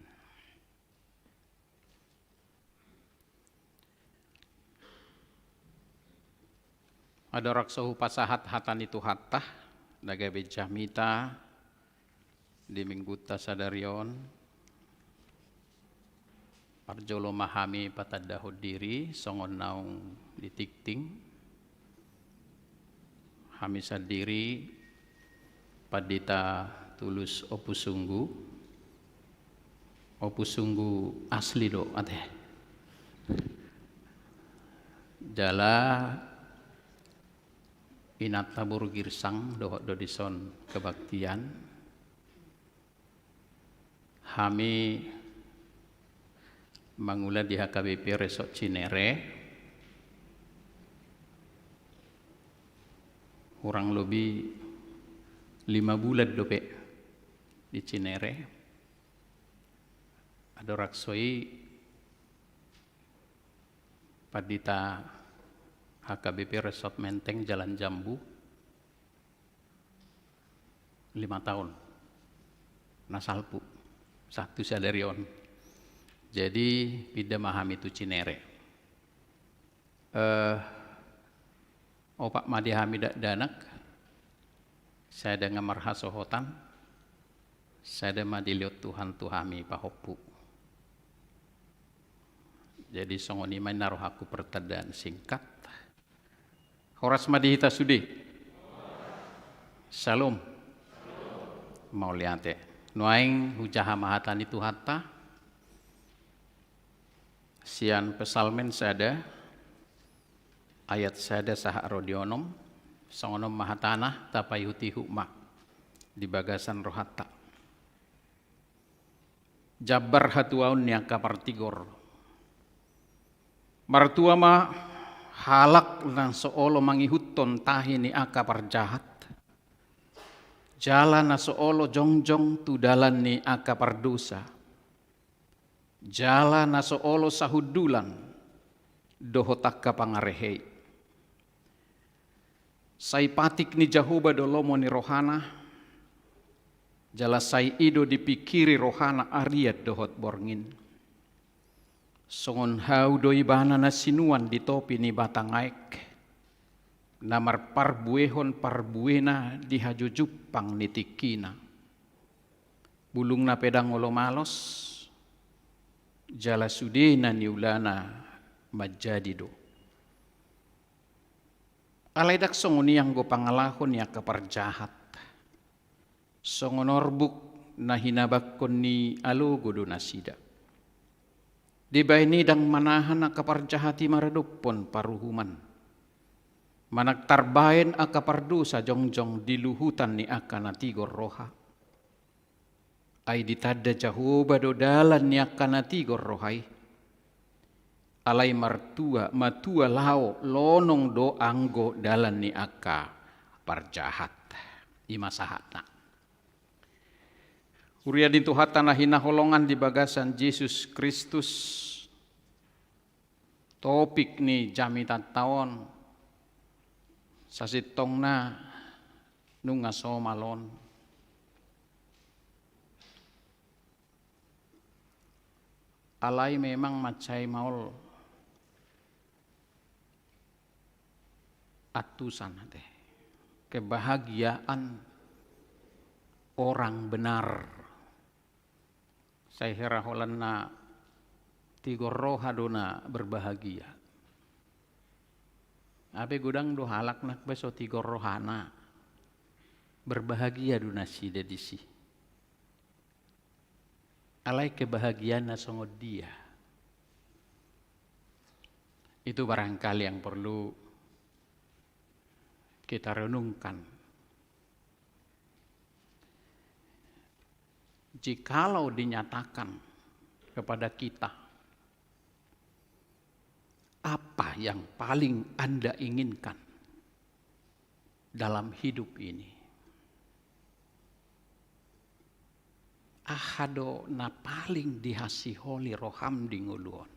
Andorang so hupasahat hata ni Tuhanta na gabe jamita di minggunta sadari on, parjolo ma hami patandahon diri songon naung ditingting. Hami sandiri Pandita Tulus Ompu Sunggu. Ompu Sunggu asli do ate. Jala inanta boru Girsang dohot do dison kebaktian. Hami mangula di H K B P Resort Cinere, hurang lobi lima bulan dope di Cinere. Andorang so i Pandita H K B P Resort Menteng Jalan Jambu, lima taon na salpu sahat tu sadari on. Jadi pinda ma hami tu Cinere. Eh, opat ma di hami dakdanak, sada nga marhasohotan, sada ma dilehon Tuhan tu hami pahompu. Jadi songon i ma inna rohangku pertandaan singkat. Horas ma di hita sude. Syalom. Mauliate. Nuaeng hujaha ma hata ni Tuhanta sian Psalmen sada ayat sada sahat ro di onom. Songon on ma hatana, tapaihut-ihut ma di bagasan rohanta. Jambar hatuaon ni angka partigor. Martua ma halak na so olo mangihuthon tahi ni angka parjahat, jala na so olo jongjong tu dalan ni angka pardosa, jala na so olo sahundulan dohot angka pangarehe i. Sai patik ni Jahowa do lomo ni rohana, jala sai i do dipingkiri rohana arian dohot borngin. Songon hau do ibana na sinuan di topi ni batang aek, na marparbuehon parbuena di hajujumpang ni tingkina. Bulungna pe ndang olo malos, jala sude na niulana manjadi do. Alai ndang songon i anggo pangalaho ni angka parjahat. Songon orbuk na hinabakkon ni alogo do nasida. Dibahen i ndang manahan angka parjahat i maradophon paruhuman. Manang tarbahen angka pardosa jongjong di luhutan ni angka na tigor roha. Ai ditanda Jahowa do dalan ni angka na tigor roha i. Alai martua, matua laho lonong do anggo dalan ni angka parjahat. I ma sahatna. Huria ni Tuhanta na hinaholongan di bagasan Jesus Kristus, topik ni jamitanta on sasintongna nunga somal on. Alai memang mansai maol antusan ate. Kebahagiaan orang benar. Sai hera holan na tigor roha do na berbahagia. Hape godang do halak na pe so tigor rohana. Berbahagia do nasida disi. Alai kebahagiaan na songon dia? Itu barangkali yang perlu kita renungkan. Jikalau dinyatakan kepada kita apa yang paling Anda inginkan dalam hidup ini, aha do na paling dihasiholi roham di ngolu on?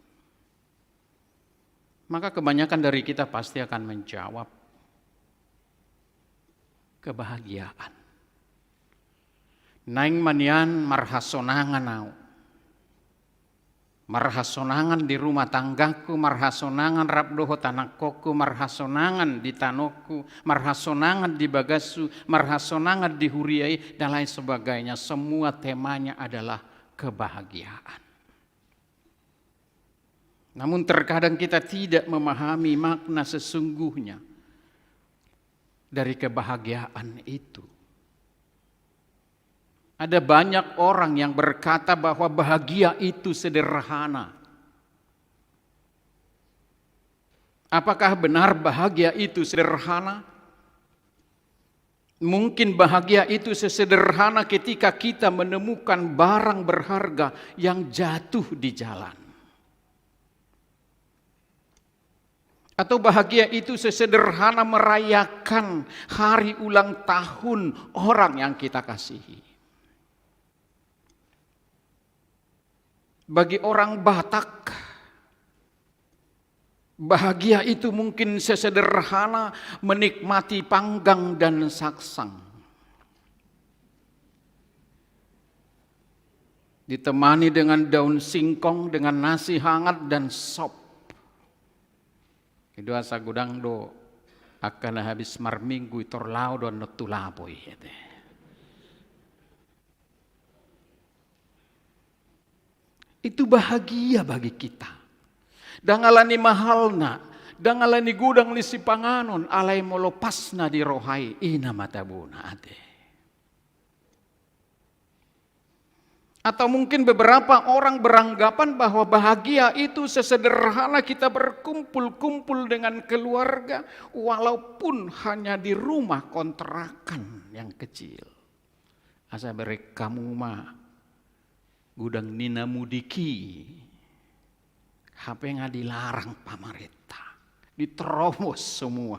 Maka kebanyakan dari kita pasti akan menjawab, kebahagiaan. Naeng ma nian marhasonangan au. Marhasonangan di rumah tanggaku, marhasonangan rap dohot anakkonku, marhasonangan di tanonku, marhasonangan di bagashu, marhasonangan di huria i, dan lain sebagainya. Semua temanya adalah kebahagiaan. Namun terkadang kita tidak memahami makna sesungguhnya dari kebahagiaan itu. Ada banyak orang yang berkata bahwa bahagia itu sederhana. Apakah benar bahagia itu sederhana? Mungkin bahagia itu sesederhana ketika kita menemukan barang berharga yang jatuh di jalan. Atau bahagia itu sesederhana merayakan hari ulang tahun orang yang kita kasihi. Bagi orang Batak, bahagia itu mungkin sesederhana menikmati panggang dan saksang. Ditemani dengan daun singkong, dengan nasi hangat dan sop. I do asa godang do angka na habis marminggu i tor laho do annon tu lapo i, ate. Itu bahagia bagi kita. Ndang ala ni mahalna, ndang ala ni godang ni sipanganon, alai molo pasna di roha i, i nama tabona ate. Atau mungkin beberapa orang beranggapan bahwa bahagia itu sesederhana kita berkumpul-kumpul dengan keluarga, walaupun hanya di rumah kontrakan yang kecil. Asa bereng hamu ma godang ni na mudik i, hape nga dilarang pamarenta, diterobos semua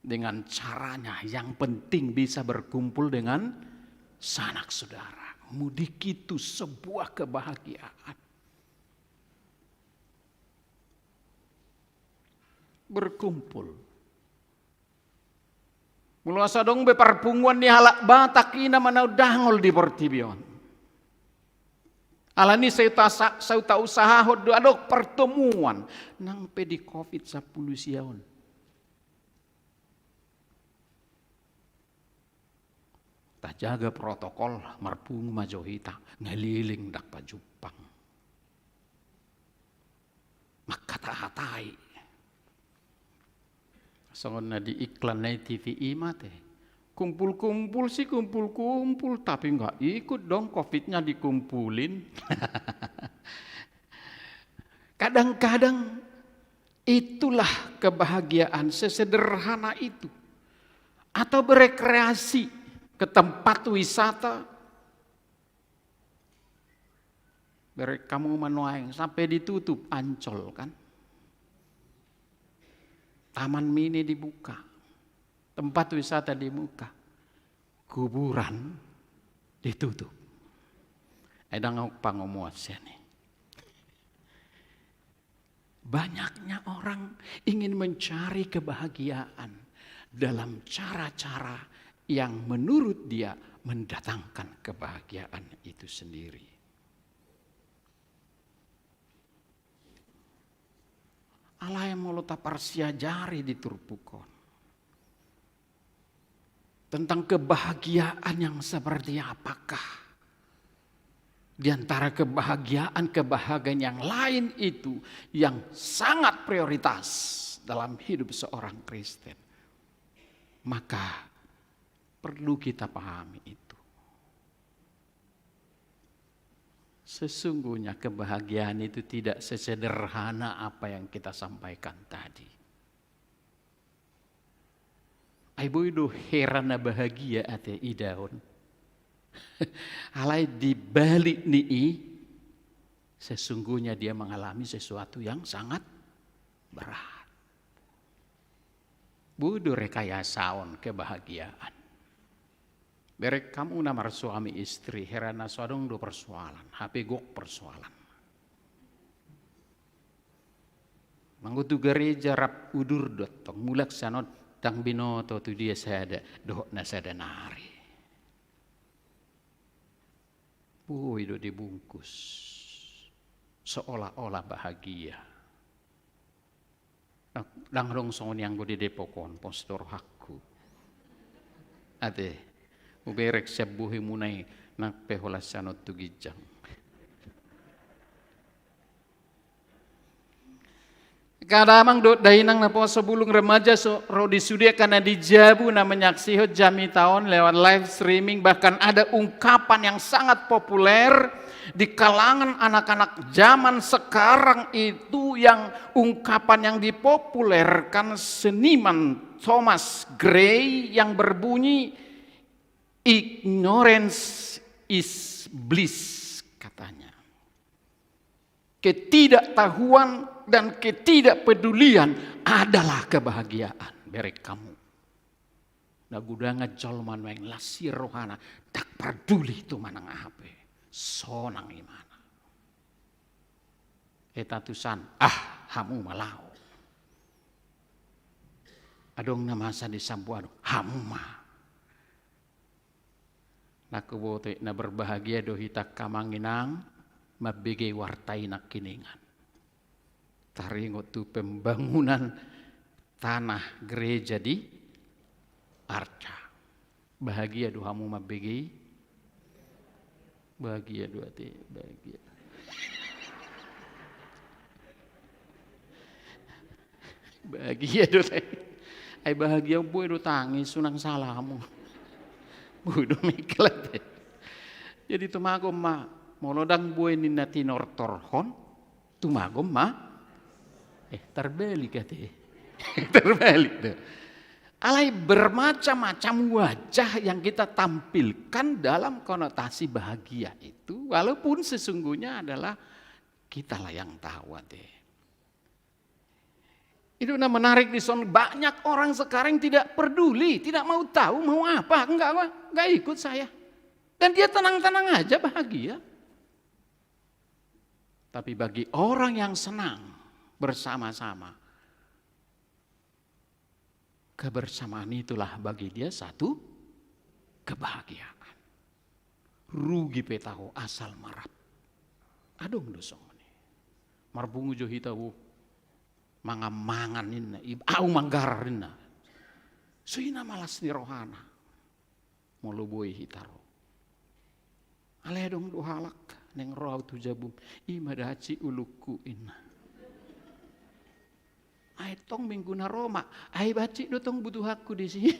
dengan caranya, yang penting bisa berkumpul dengan sanak saudara. Mudik itu sebuah kebahagiaan. Berkumpul. Molo asa adong be parpunguan ni halak Batak i na manaon dangol di portibi on. Alani sai ta sa-, sai tausahahon do adong pertemuan. Nang pe di covid sampulu sia on. Tajaga protokol, marpungu ma jo hita, ngelilingkon pajumpang. Mangkatahatai. Songon na di iklan na i T V i ma ate. Kumpul-kumpul si kumpul-kumpul, tapi nggak ikut dong, covidnya dikumpulin. Kadang-kadang itulah kebahagiaan sesederhana itu. Atau berekreasi ke tempat wisata, bereng hamu ma nuaeng sampe ditutup Ancol kan. Taman Mini dibuka, tempat wisata dibuka, kuburan ditutup. Ai ndang ahu pangomoan sian i. Banyaknya orang ingin mencari kebahagiaan dalam cara-cara yang menurut dia mendatangkan kebahagiaan itu sendiri. Alai molo taparsiajari di turpuk on tentang kebahagiaan yang seperti apakah di antara kebahagiaan-kebahagiaan yang lain itu yang sangat prioritas dalam hidup seorang Kristen, maka perlu kita pahami itu. Sesungguhnya kebahagiaan itu tidak sesederhana apa yang kita sampaikan tadi. Ai boi do hera na bahagia ate idaon. Alai di balik ni i, sesungguhnya dia mengalami sesuatu yang sangat berat. Boi do rekayasaon kebahagiaan. Bereng hamu na marsuami istri, hera na so adong do persoalan, hape gok persoalan. Manggo tu gareja rap udur do tong, mulak sian on ndang binoto tu dia sada dohot na sada nari. Boi do dibungkus seolah-olah bahagia. Ndang adong songon i anggo di Depok on, pos do rohangku. Ate, hubereng sian bohemuna i, nang pe holan sian on tu ginjang. Angka damang dohot dainang naposo, bulung remaja so ro di sude angka na di jabu na menyaksihon jamita on lewat live streaming, bahkan ada ungkapan yang sangat populer di kalangan anak-anak zaman sekarang itu, yang ungkapan yang dipopulerkan seniman Thomas Gray yang berbunyi, "Ignorance is bliss," katanya. Ketidaktahuan dan ketidakpedulian adalah kebahagiaan. Bereng hamu. Na godang jolma nuaeng las i rohana, ndang parduli tu manang aha pe. Sonang imana. Eta tusan, ah, hamu ma laho. Adong na masa di Samboanung, hamu ma. Nangkin huboto i, na berbahagia do hita angka amang inang, mambege warta i nangkiningan. Taringot tu pembangunan tanah gereja di Arca. Bahagia do hamu mambege i? Bahagia do ate, bahagia. Bahagia do te. Ai bahagia boi do tangis, unang sala hamu. Boi do mengkel ate. Jadi tumagon ma, molo ndang boi ninna tinortorhon, tumagon ma. Eh, terbalik ate. Terbalik do. Alai bermacam-macam wajah yang kita tampilkan dalam konotasi bahagia itu, walaupun sesungguhnya adalah kitalah yang tahu ate. Itu na menarik di son, banyak orang sekarang tidak peduli, tidak mau tahu mau apa, enggak, enggak ikut saya. Dan dia tenang-tenang aja, bahagia. Tapi bagi orang yang senang bersama-sama, kebersamaan itulah bagi dia satu kebahagiaan. Rugi pe taho asal ma rap. Adong do songon i. Marpungu jo hita, uh, mangan-mangan ninna, i, au manggarar ninna. So i na malas ni rohana. Molo boi hita ro. Alai adong do halak, naeng ro au tu jabum, i ma da hansit ulungku ninna. Ai tong minggu na ro ma, ai hansit do tong butuhanku disi.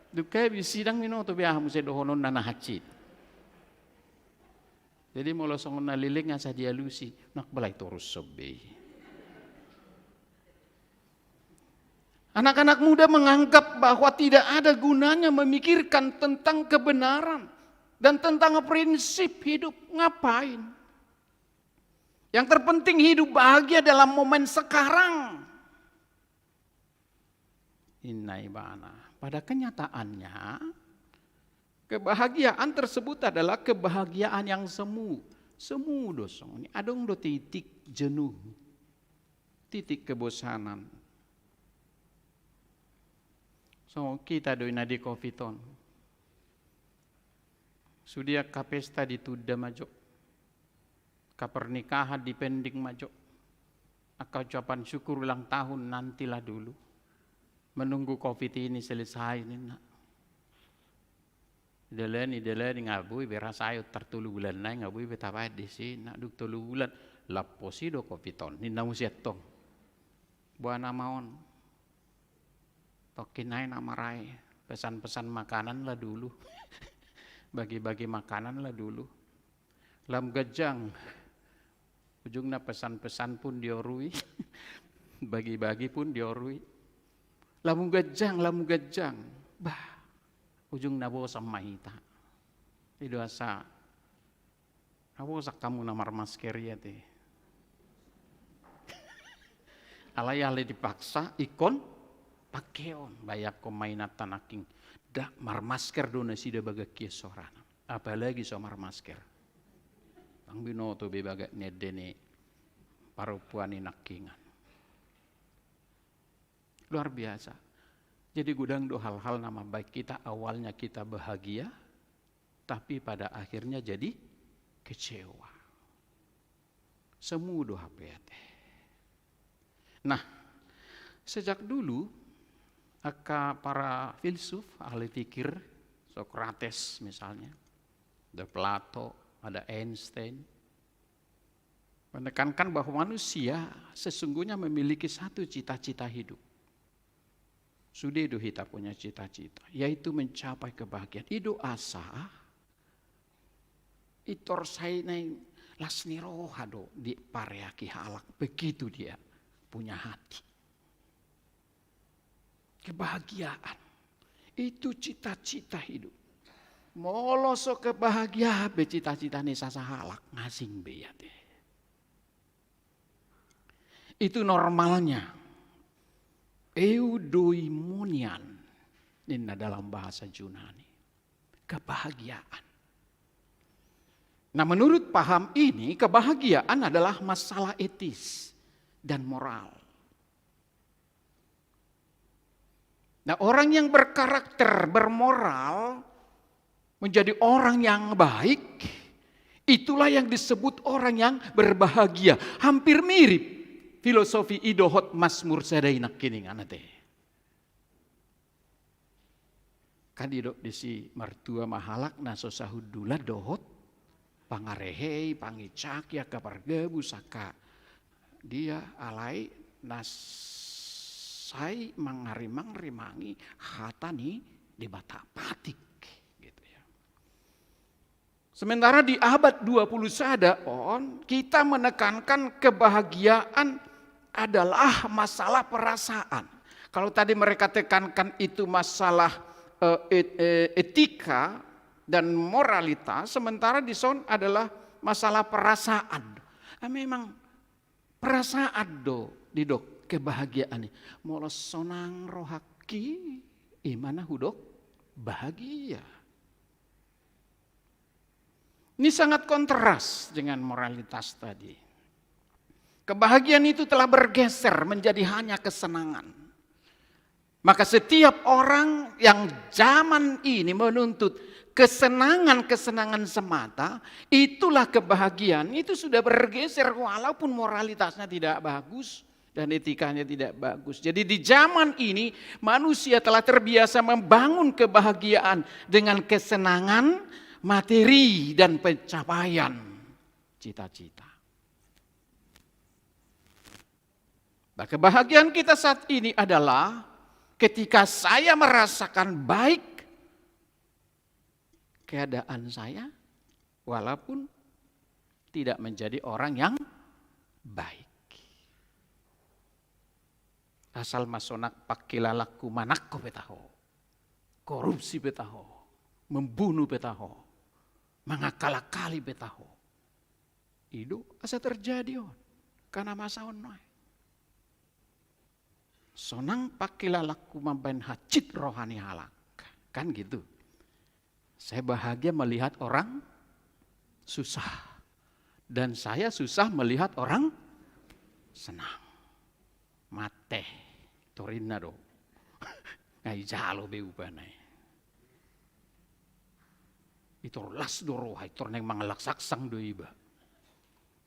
Dung habis sidang, binoto be aha muse dohononna na hansit. Jadi molo songon na leleng asa dialusi, nang balai torus sombei. Anak-anak muda menganggap bahwa tidak ada gunanya memikirkan tentang kebenaran dan tentang prinsip hidup. Ngapain? Yang terpenting hidup bahagia dalam momen sekarang, inna ibana. Pada kenyataannya, kebahagiaan tersebut adalah kebahagiaan yang semu. Semu do songon i, adong do titik jenuh, titik kebosanan. Songon hita do i na di covid on. Sude angka pesta ditunda ma jo. Angka pernikahan dipending ma jo. Angka ucapan syukur ulang tahun nantilah dulu. Menunggu covid ini selesai ninna. Idalani, idalani, nga boi be rasai on, tar tolu bulan nai nga boi be tabaen disi, na dung tolu bulan. Lam pos i do covid on ninna muse antong. Boha nama on. Tongkin nai na marae, pesan-pesan makanan lah dulu. Bagi-bagi makanan lah dulu. Lam ganjang. Ujungna pesan-pesan pun diorui. Bagi-bagi pun diorui. Lam ganjang, lam ganjang. Bah, ujungna bosan ma hita. I do asa, nga bosan hamu na marmasker i ate. Alai alai dipaksa ingkon pakeon, bayangkon ma inanta nangkin. Nda marmasker do nasida bagak hian sorana. Apalagi so marmasker. Ndang binoto be bagak ni ende ni parompuan i nangkiningan. Luar biasa. Jadi godang do hal-hal na mambahen hita, awalnya kita bahagia, tapi pada akhirnya jadi kecewa. Semu do hape ate. Nah, sejak dulu angka para filsuf, ahli pikir, Socrates misalnya, ada Plato, ada Einstein, menekankan bahwa manusia sesungguhnya memiliki satu cita-cita hidup. Sude do hita punya cita-cita, yaitu mencapai kebahagiaan. I do asa pintor sai naeng las ni roha do dipareaki halak, begitu dia punya hati. Kebahagiaan itu cita-cita hidup. Molo so kebahagiaan be cita-cita ni sasahalak, nga asing be i ate. Itu normalnya. Eudaimonia ninna dalam bahasa Junani. Kebahagiaan. Nah, menurut paham ini, kebahagiaan adalah masalah etis dan moral. Nah, orang yang berkarakter, bermoral, menjadi orang yang baik, itulah yang disebut orang yang berbahagia. Hampir mirip filosofi i dohot Masmur sada i nangkiningan ate. Kan didok disi, martua ma halak na so sahundulan dohot pangarehei, pangicaki angka pargabus, angka dia, alai na sai mangarimangrimangi hata ni Debata, patik, gitu ya. Sementara di abad dua puluh sada on, kita menekankan kebahagiaan adalah masalah perasaan. Kalau tadi mereka tekankan itu masalah, eh, et-, eh, etika dan moralitas, sementara di son adalah masalah perasaan. Ah, memang perasaan do didok kebahagiaan i. Molo sonang rohangki, i ma na hudok bahagia. Ini sangat kontras dengan moralitas tadi. Kebahagiaan itu telah bergeser menjadi hanya kesenangan. Maka setiap orang yang zaman ini menuntut kesenangan-kesenangan semata, itulah kebahagiaan, itu sudah bergeser walaupun moralitasnya tidak bagus dan etikanya tidak bagus. Jadi di zaman ini manusia telah terbiasa membangun kebahagiaan dengan kesenangan materi dan pencapaian cita-cita. Nah, kebahagiaan kita saat ini adalah ketika saya merasakan baik keadaan saya, walaupun tidak menjadi orang yang baik. Asal ma sonang pangkilalanku manangko pe taho, korupsi pe taho, membunuh pe taho, mengakal-akali pe taho. I do asa terjadi on, karena masa on nuaeng. Sonang pangkilalanku mambahen hansit roha ni halak. Kan gitu. Saya bahagia melihat orang susah. Dan saya susah melihat orang senang. Mate. Torinna do. Nga ijalo be upana i. Pintor las do roha, pintor naeng mangalangsangsang do iba.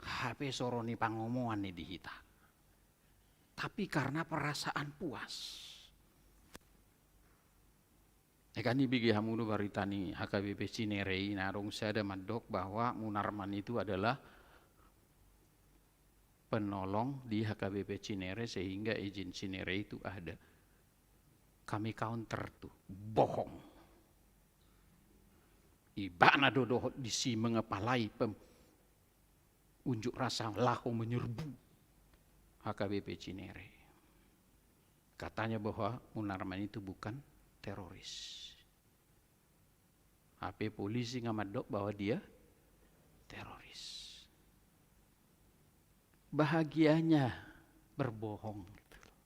Hape so ro ni pangomoan i di hita. tapi karena perasaan puas. Ega ni bege hamu do barita ni H K B P Cinere i, na adong sada mandok bahwa Munarman itu adalah penolong di H K B P Cinere sehingga izin Cinere itu ada. Kami counter tu, bohong. Ibana do dohot disi mengepalai pem-, unjuk rasa laho menyerbu H K B P Cinere. Katanya bahwa Munarman itu bukan teroris. Hape polisi nga mandok bahwa dia teroris. Bahagianya berbohong gitu loh,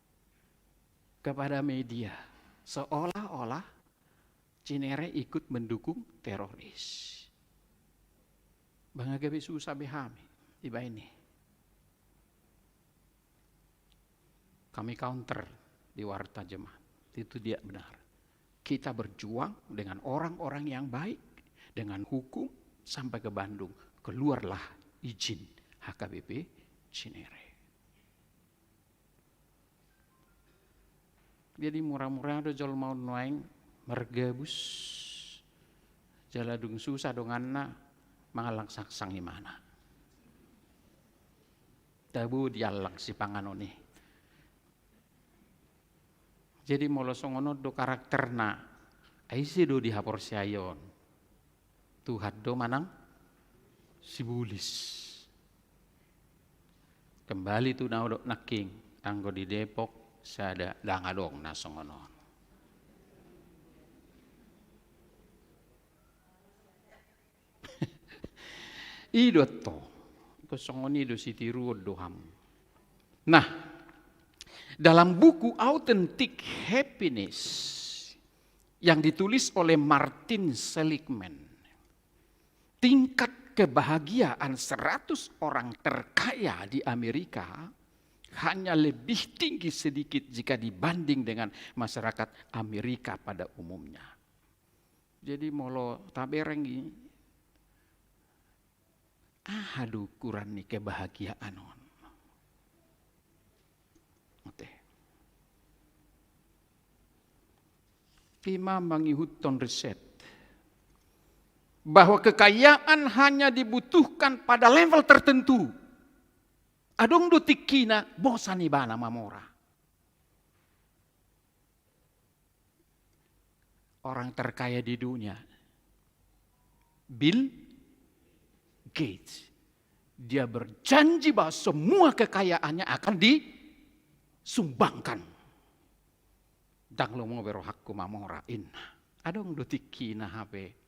kepada media, seolah-olah Cinere ikut mendukung teroris. Bah nga gabe susah be hami dibaen i. Kami counter di Warta Jemaat. Itu tidak benar. Kita berjuang dengan orang-orang yang baik, dengan hukum, sampai ke Bandung. Keluarlah izin H K B P Cinere. Jadi mura-mura do jolma on nuaeng margabus, jala dung susah donganna mangallang saksang imana. Tabo diallang sipanganon i. Jadi molo songon on do karakterna, ai ise do dihaporseai on? Tuhan do manang sibolis? Kembali tu na hudok nangkin, anggo di Depok sada ndang adong na songon on. I do antong. Anggo songon i do sitiruon do hamu. Nah, dalam buku Authentic Happiness yang ditulis oleh Martin Seligman, tingkat kebahagiaan seratus orang terkaya di Amerika hanya lebih tinggi sedikit jika dibanding dengan masyarakat Amerika pada umumnya. Jadi molo tabereng i, aha do ukuran ni kebahagiaan on? Oke. I ma mangihuthon riset bahwa kekayaan hanya dibutuhkan pada level tertentu. Adong do tingkina bosan ibana mamora. Orang terkaya di dunia, Bill Gates, dia berjanji bahwa semua kekayaannya akan disumbangkan. Ndang lomo be rohangku mamora, inna. Adong do tingkina hape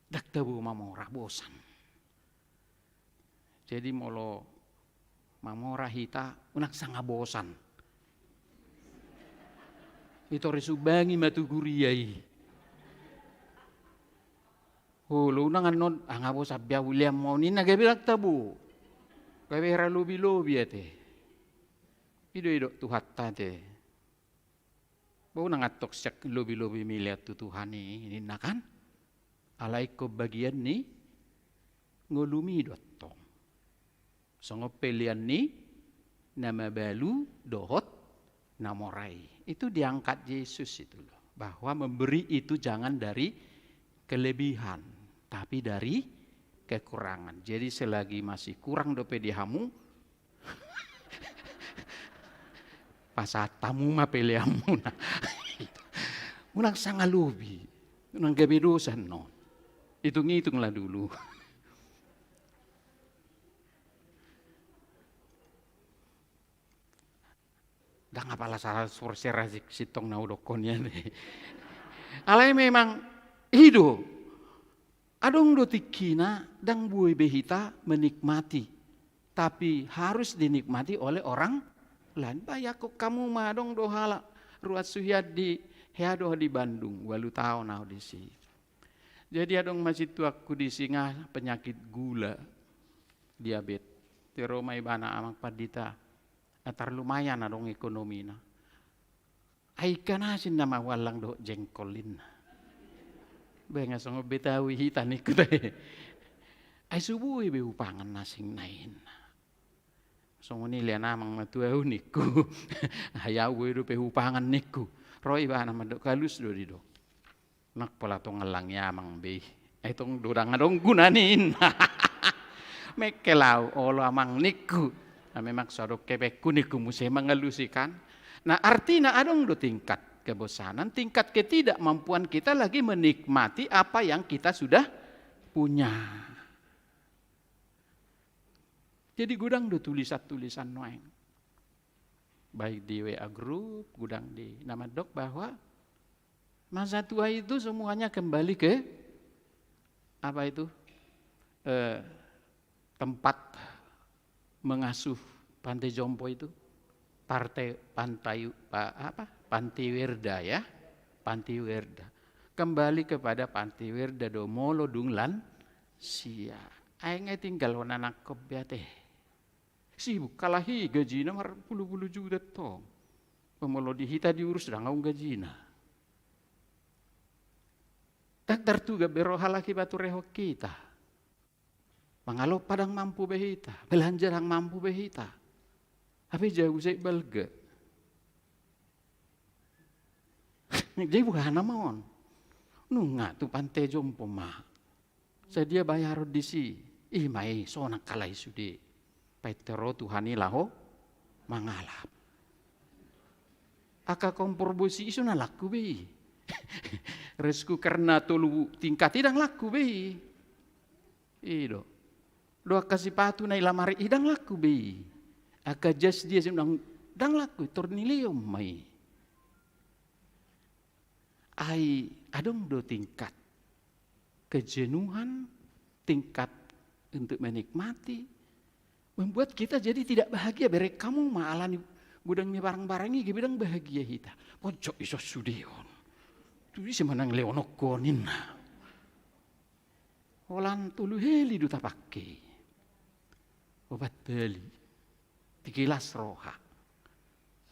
ndang tabo mamora, bosan. Jadi molo mamora hita, unang sanga bosan. Ito risumbangi ma tu huria i. Olo, unang annon, ah, nga bosan be au, lean ma on, inna, gabe ndang tabo. Gabe hera lobi-lobi ate. I do didok Tuhanta ate. Boi nang antong sian lobi-lobi mi lean tu Tuhan i, ninna kan? Alai ingkon bagian ni ngolumi do antong. Songon pe lean ni na mabalu dohot na mora i. Itu diangkat Jesus itu loh. Bahwa memberi itu jangan dari kelebihan, tapi dari kekurangan. Jadi selagi masih kurang dope di hamu, pasahat hamu ma peleanmuna. Unang sanga lobi, unang gabe dosa annon. Itung-itunglah dulu. Ndang apala saratus persen rasik sintong na hudokkon i ate. Alai memang i do. Adong do tingkina ndang boi be hita menikmati, tapi harus dinikmati oleh orang lain. Bayangkon hamu ma, adong do halak ruas huhian di, hea do di Bandung, ualu taon au disi. Jadi adong ma sintuangku disi nga penyakit gula, diabetes. Di ro ma ibana, Amang Pandita, atar lumayan adong ekonomina. Ai ikan asin nama huallang dohot jengkol, inna. Bah nga songon Betawi hita ningku te. Ai so boi be hupangan na asing nai, inna. Songon i lean amang matua au ningku. Ai au boi dope hupangan ningku. Ro ibana mandok, halus do didok. Nang pola tongan langi amang be i. Ai tong do ndang adong guna ninna. Mengkel au, olo amang ningku. Nah, memang so adong kepengku ningku muse mangalusi kan. Nah, artina adong do tingkat kebosanan, tingkat ketidakmampuan kita lagi menikmati apa yang kita sudah punya. Jadi godang do tulisan-tulisan nuaeng. Baik di W A group, godang di na mandok bahwa masa tua itu semuanya kembali ke apa itu? Eh, tempat mengasuh Pantai Jompo itu. Partai, pantai, pa-, apa? Panti Werda ya. Panti Werda. Kembali kepada Panti Werda do molo dung lansia. Ai nga tinggal hona nangkon be ate. Sibuk halak i gajina marpulu-pulu juta tong. Pe molo di hita diurus ndang adong gajina. Ndang tartuga be ro halak i paturehon hita. Mangalompa ndang mampu be hita, belanja ndang mampu be hita. Hape jabu sai balga. Jadi boha nama on? Nunga tu Pantai Jompo ma. Sadia bayaron disi. I ma i, sonang halak i sude. Painte ro Tuhan i laho mangalap. Angka kompor bosi i so na laku be i. Rice cooker na tolu tingkat i ndang laku be i. I do. Do angka sipatu na i lamari i ndang laku be i. Angka jas dia si ndang, ndang laku, tornileo ma i. Ai adong do tingkat kejenuhan, tingkat untuk menikmati, membuat kita jadi tidak bahagia. Bereng hamu ma alani godang ni barang-barang i gabe ndang bahagia hita. Pojok i so sude on. Tu ise manang leonokko ninna. Holan tolu heli do tapake. Opat heli. Tikilas roha.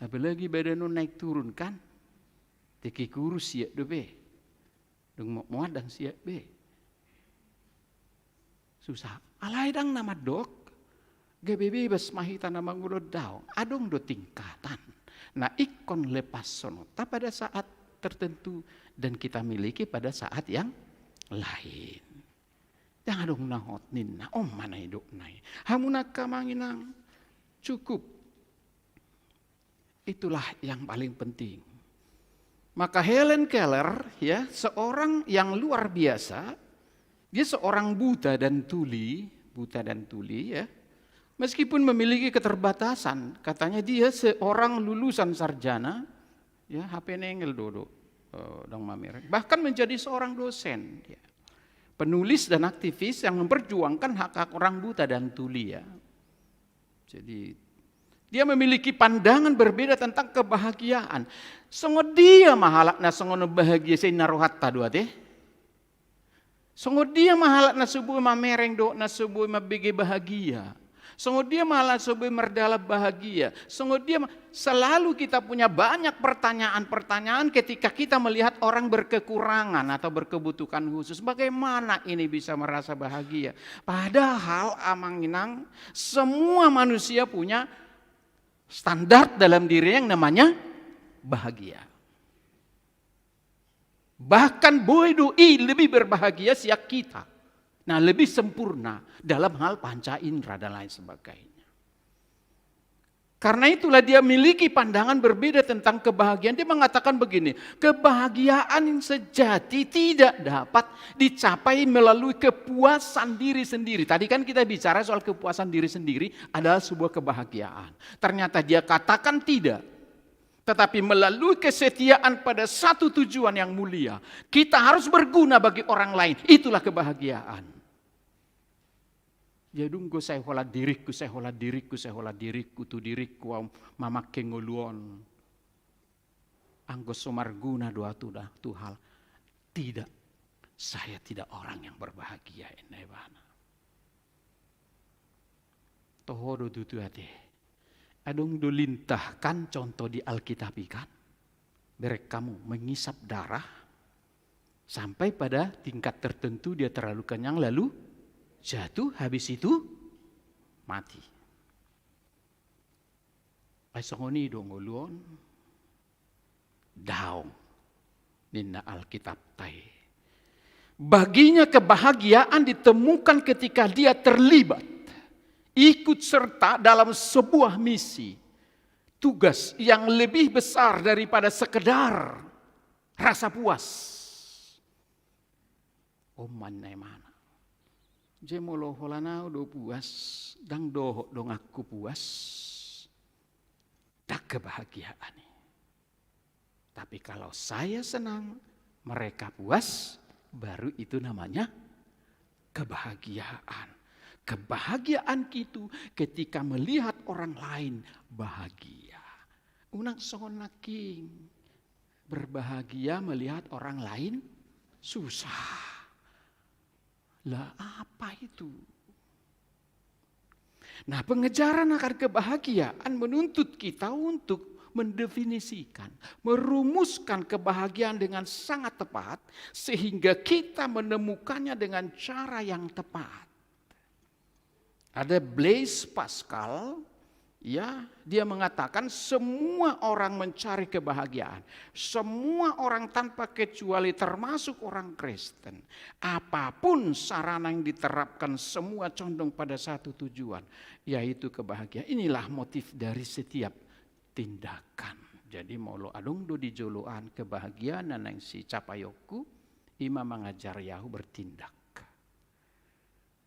Apalagi badan on naik turun kan. Tiki kurus siap dope. Dung mo-, muat ndang siap be. Susah. Alai ndang na mandok gabe bebas ma hita na mangulon daong. Adong do tingkatan. Na ingkon lepas sononta pada saat tertentu dan kita miliki pada saat yang lain. Ndang adong na hot ninna, on ma na idokna i. Hamu na angka amang inang, cukup. Itulah yang paling penting. Maka Helen Keller, ya, seorang yang luar biasa, dia seorang buta dan tuli, buta dan tuli, ya. Meskipun memiliki keterbatasan, katanya dia seorang lulusan sarjana, ya, hape nengel do do, eh, ndang mamereng. Bahkan menjadi seorang dosen, ya. Penulis dan aktivis yang memperjuangkan hak-hak orang buta dan tuli, ya. Jadi, dia memiliki pandangan berbeda tentang kebahagiaan. Songon dia ma halak na songon bahagia sai na rohanta do ate. Songon dia ma halak na so boi mamereng dohot na so boi mambege bahagia. Songon dia ma halak na so boi mardalan bahagia. Songon dia ma, selalu kita punya banyak pertanyaan-pertanyaan ketika kita melihat orang berkekurangan atau berkebutuhan khusus. Bagaimana ini bisa merasa bahagia? Padahal amang inang, semua manusia punya standar dalam diri yang namanya bahagia. Bahkan boi do i lebih berbahagia sian hita. Nah, lebih sempurna dalam hal panca indera dan lain sebagainya. Karena itulah dia miliki pandangan berbeda tentang kebahagiaan. Dia mengatakan begini, kebahagiaan yang sejati tidak dapat dicapai melalui kepuasan diri sendiri. Tadi kan kita bicara soal kepuasan diri sendiri adalah sebuah kebahagiaan. Ternyata dia katakan tidak. Tetapi melalui kesetiaan pada satu tujuan yang mulia, kita harus berguna bagi orang lain. Itulah kebahagiaan. Jadi dung sai holan diringku, sai holan diringku, sai holan diringku, tu diringku au mamangke ngolu on. Anggo so marguna do au tu da-, tu hal. Tidak, saya tidak orang yang berbahagia, ninna ibana. Toho do tutu ate. Adong do lintah kan contoh di Alkitab i kan. Bereng hamu mengisap darah sampai pada tingkat tertentu dia terlalu kenyang lalu jatuh, habis itu mati. Ai songon i do ngolu on? Daong, ninna Alkitab ta i. Baginya kebahagiaan ditemukan ketika dia terlibat, ikut serta dalam sebuah misi, tugas yang lebih besar daripada sekedar rasa puas. Oman na imana. Jadi molo holan au do puas, ndang dohot donganku puas, ndang kebahagiaan i. Tapi kalau saya senang, mereka puas, baru itu namanya kebahagiaan. Kebahagiaan itu ketika melihat orang lain bahagia. Unang songon nangkin, berbahagia melihat orang lain susah. Lah, apa itu? Nah, pengejaran akan kebahagiaan menuntut kita untuk mendefinisikan, merumuskan kebahagiaan dengan sangat tepat, sehingga kita menemukannya dengan cara yang tepat. Ada Blaise Pascal, ya, dia mengatakan semua orang mencari kebahagiaan. Semua orang tanpa kecuali, termasuk orang Kristen. Apapun sarana yang diterapkan, semua condong pada satu tujuan, yaitu kebahagiaan. Inilah motif dari setiap tindakan. Jadi molo adong do di joloan kebahagiaan na naeng sicapaiku, i ma mangajari ahu bertindak.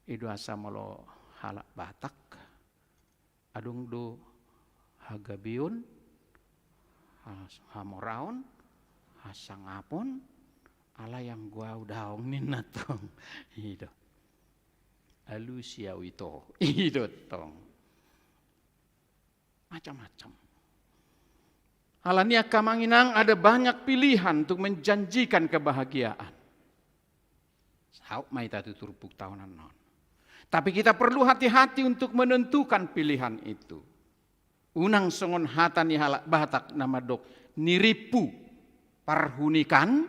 I do asa molo halak Batak, adong do hagabeon, has-, hamoraon, hasangapon, alai anggo au daong ninna tong. I do. Alusi au ito. I do tong. Macam-macam. Alani i, angka amang inang, ada banyak pilihan untuk menjanjikan kebahagiaan. Saut ma hita tu turpukta on annon. Tapi kita perlu hati-hati untuk menentukan pilihan itu. Unang songon hata ni halak Batak na mandok, nirimpu parhunikan,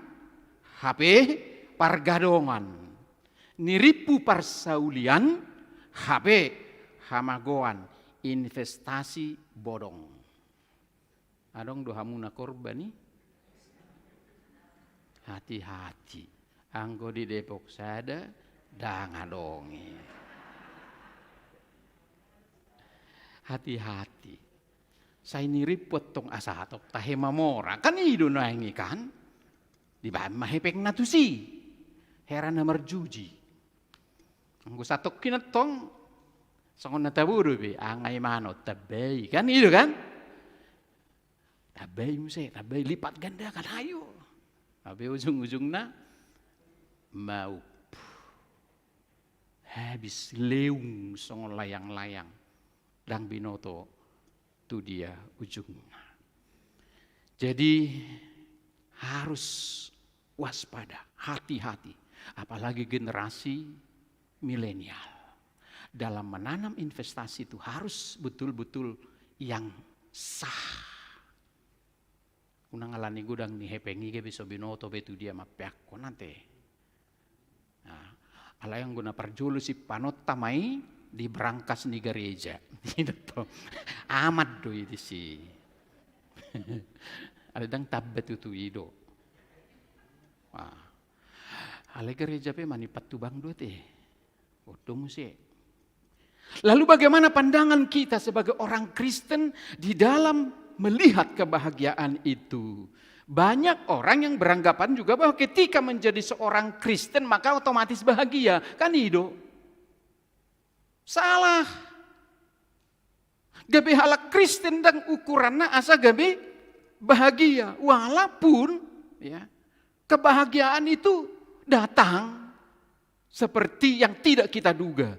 hape pargadongan. Nirimpu parsaulian, hape hamagoan, investasi bodong. Adong do hamuna korban i? Hati-hati. Anggo di Depok sada, ndang adong i. Hati-hati. Sai nirimpu tong asa hatop tahe mamora. Kan i do naeng i kan? Dibaen ma hepengna tusi. Hera na marjuji. Anggo satongkin tong, songon na tabo dope, anggo i manot, tambai. Kan i do kan? Tambai muse, tambai lipat ganda kan, ayo. Hape ujung-ujungna maup. Habis leung songon layang-layang. Ndang binoto tu dia ujungna. Jadi harus waspada, hati-hati. Apalagi generasi milenial. Dalam menanam investasi itu harus betul-betul yang sah. Unang alani godang ni hepeng i gabe so binoto be tu dia mampeakkon ate. Nah, alai anggo na parjolo simpanonta ma i di berangkas ni gareja. I do tong. Aman do i disi. Alai ndang tamba tutu i do. Nah. Alai gareja pe manimpat tu bank do ate. Oto muse. Lalu bagaimana pandangan kita sebagai orang Kristen di dalam melihat kebahagiaan itu? Banyak orang yang beranggapan juga bahwa ketika menjadi seorang Kristen maka otomatis bahagia. Kan i do? Salah. Gabe halak Kristen ndang ukuranna asa gabe bahagia. Walaupun, ya, kebahagiaan itu datang seperti yang tidak kita duga.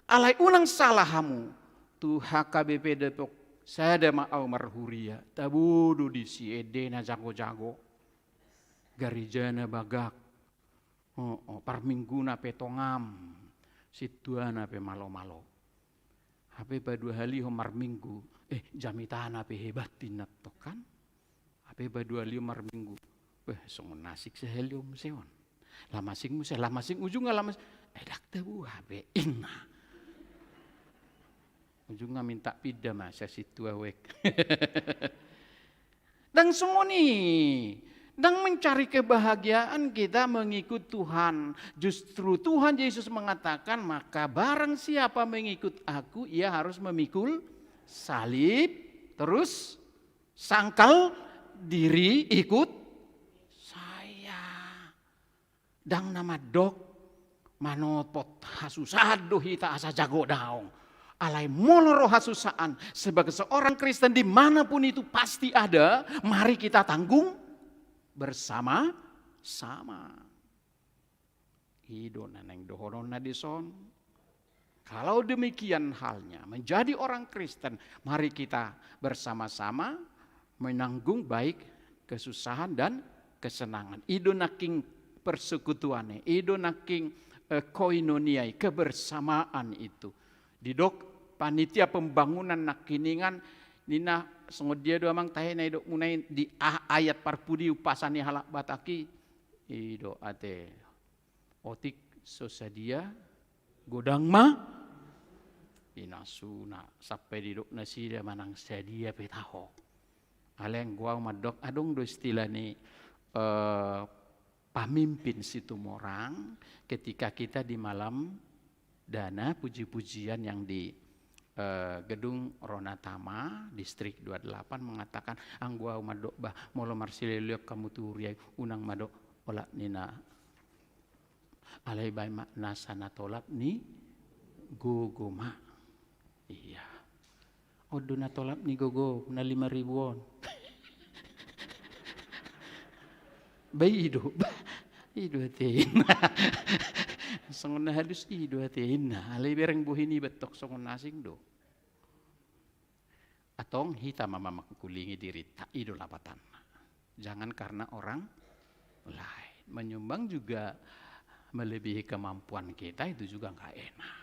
Alai unang salah hamu, tu H K B P Depok sada ma au marhuria, tabo do disi, endena jago-jago, garejana bagak, oh, oh, parmingguna pe tongam, sintuana pe malo-malo. Hape paduahalihon marminggu, eh, jamitana pe hebat ninna tong kan. Hape paduahalihon marminggu, beh, songon na asing sahali on muse on. Lam asing muse, lam asing ujungna lam asing, eh, ndang tabo hape, inna. Ujungna minta pinda masa situ awek. Ndang songon i. Ndang mencari kebahagiaan kita mengikut Tuhan. Justru Tuhan Yesus mengatakan, "Maka barang siapa mengikut Aku, ia harus memikul salib, terus sangkal diri, ikut Saya." Ndang na mandok manopot hasusaan do hita asa jago daong. Alai molo ro hasusaan, sebagai seorang Kristen di mana pun itu pasti ada, mari kita tanggung bersama-sama. I do na naeng dohononna dison. Kalau demikian halnya, menjadi orang Kristen, mari kita bersama-sama menanggung baik kesusahan dan kesenangan. I do nangkin persekutuan i, i do nangkin, eh, koinonia i, kebersamaan itu. Didok panitia pembangunan nangkiningan, ninna, songon dia do amang tahe na didokmuna i di a-, ayat parpudi umpasa ni halak Batak i, i do ate. Otik so sadia, godang ma pinasuna, sampe didok nasida manang sadia pe taho. Alai anggo au mandok, adong do istilah ni, eh, pamimpin Situmorang ketika kita di malam dana puji-pujian yang di, eh, gedung Ronatama, distrik dua delapan mengatakan, anggo au mandok bah, molo marsileleon hamu tu huria i, unang mandok olat ni na Alai baen ma nasa na tolap ni gogo ma. Iya. On do na tolap ni gogo, na lima ribu on. Ba i do, ba i do ate inna. Songon na halus i do ate inna. Alai bereng bohi niba tong songon na asing do. Antong hita ma mamangkulingi dirinta, i do lapatanna. Jangan karena orang lain. Menyumbang juga melebihi kemampuan kita, itu juga nggak enak.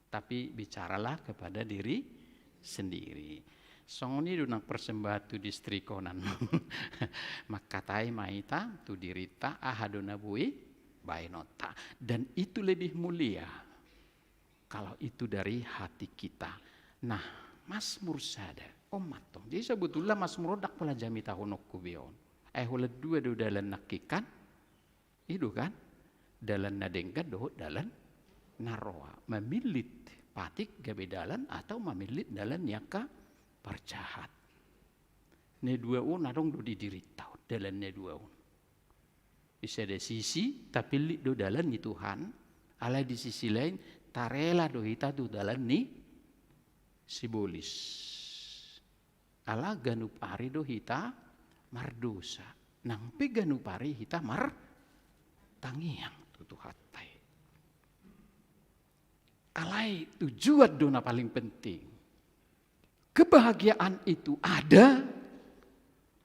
Tapi bicaralah kepada diri sendiri. Songon i do nang persembahan tu distrik on. Mangkatai ma hita tu dirinta, aha do na boi baenonta. Dan itu lebih mulia. Kalau itu dari hati kita. Nah, Mazmur sada. On ma antong. Jadi sebetulna Mazmur on ndang pola jamitahononku be on. Ai holan dua do dalan nangkin kan? I do kan? Dalan na denggan dohot dalan na roa. Mamillit patik gabe dalan atau mamillit dalan ni angka parjahat. Na dua on adong do di dirinta on, dalan na dua on. Di sada sisi, tapillit do dalan ni Tuhan, alai di sisi lain, tarela do hita tu dalan ni sibolis. Ala ganup ari do hita mardosa. Nang pe ganup ari hita martangiang tu Tuhanta i. Alai tujuan do na paling penting. Kebahagiaan itu ada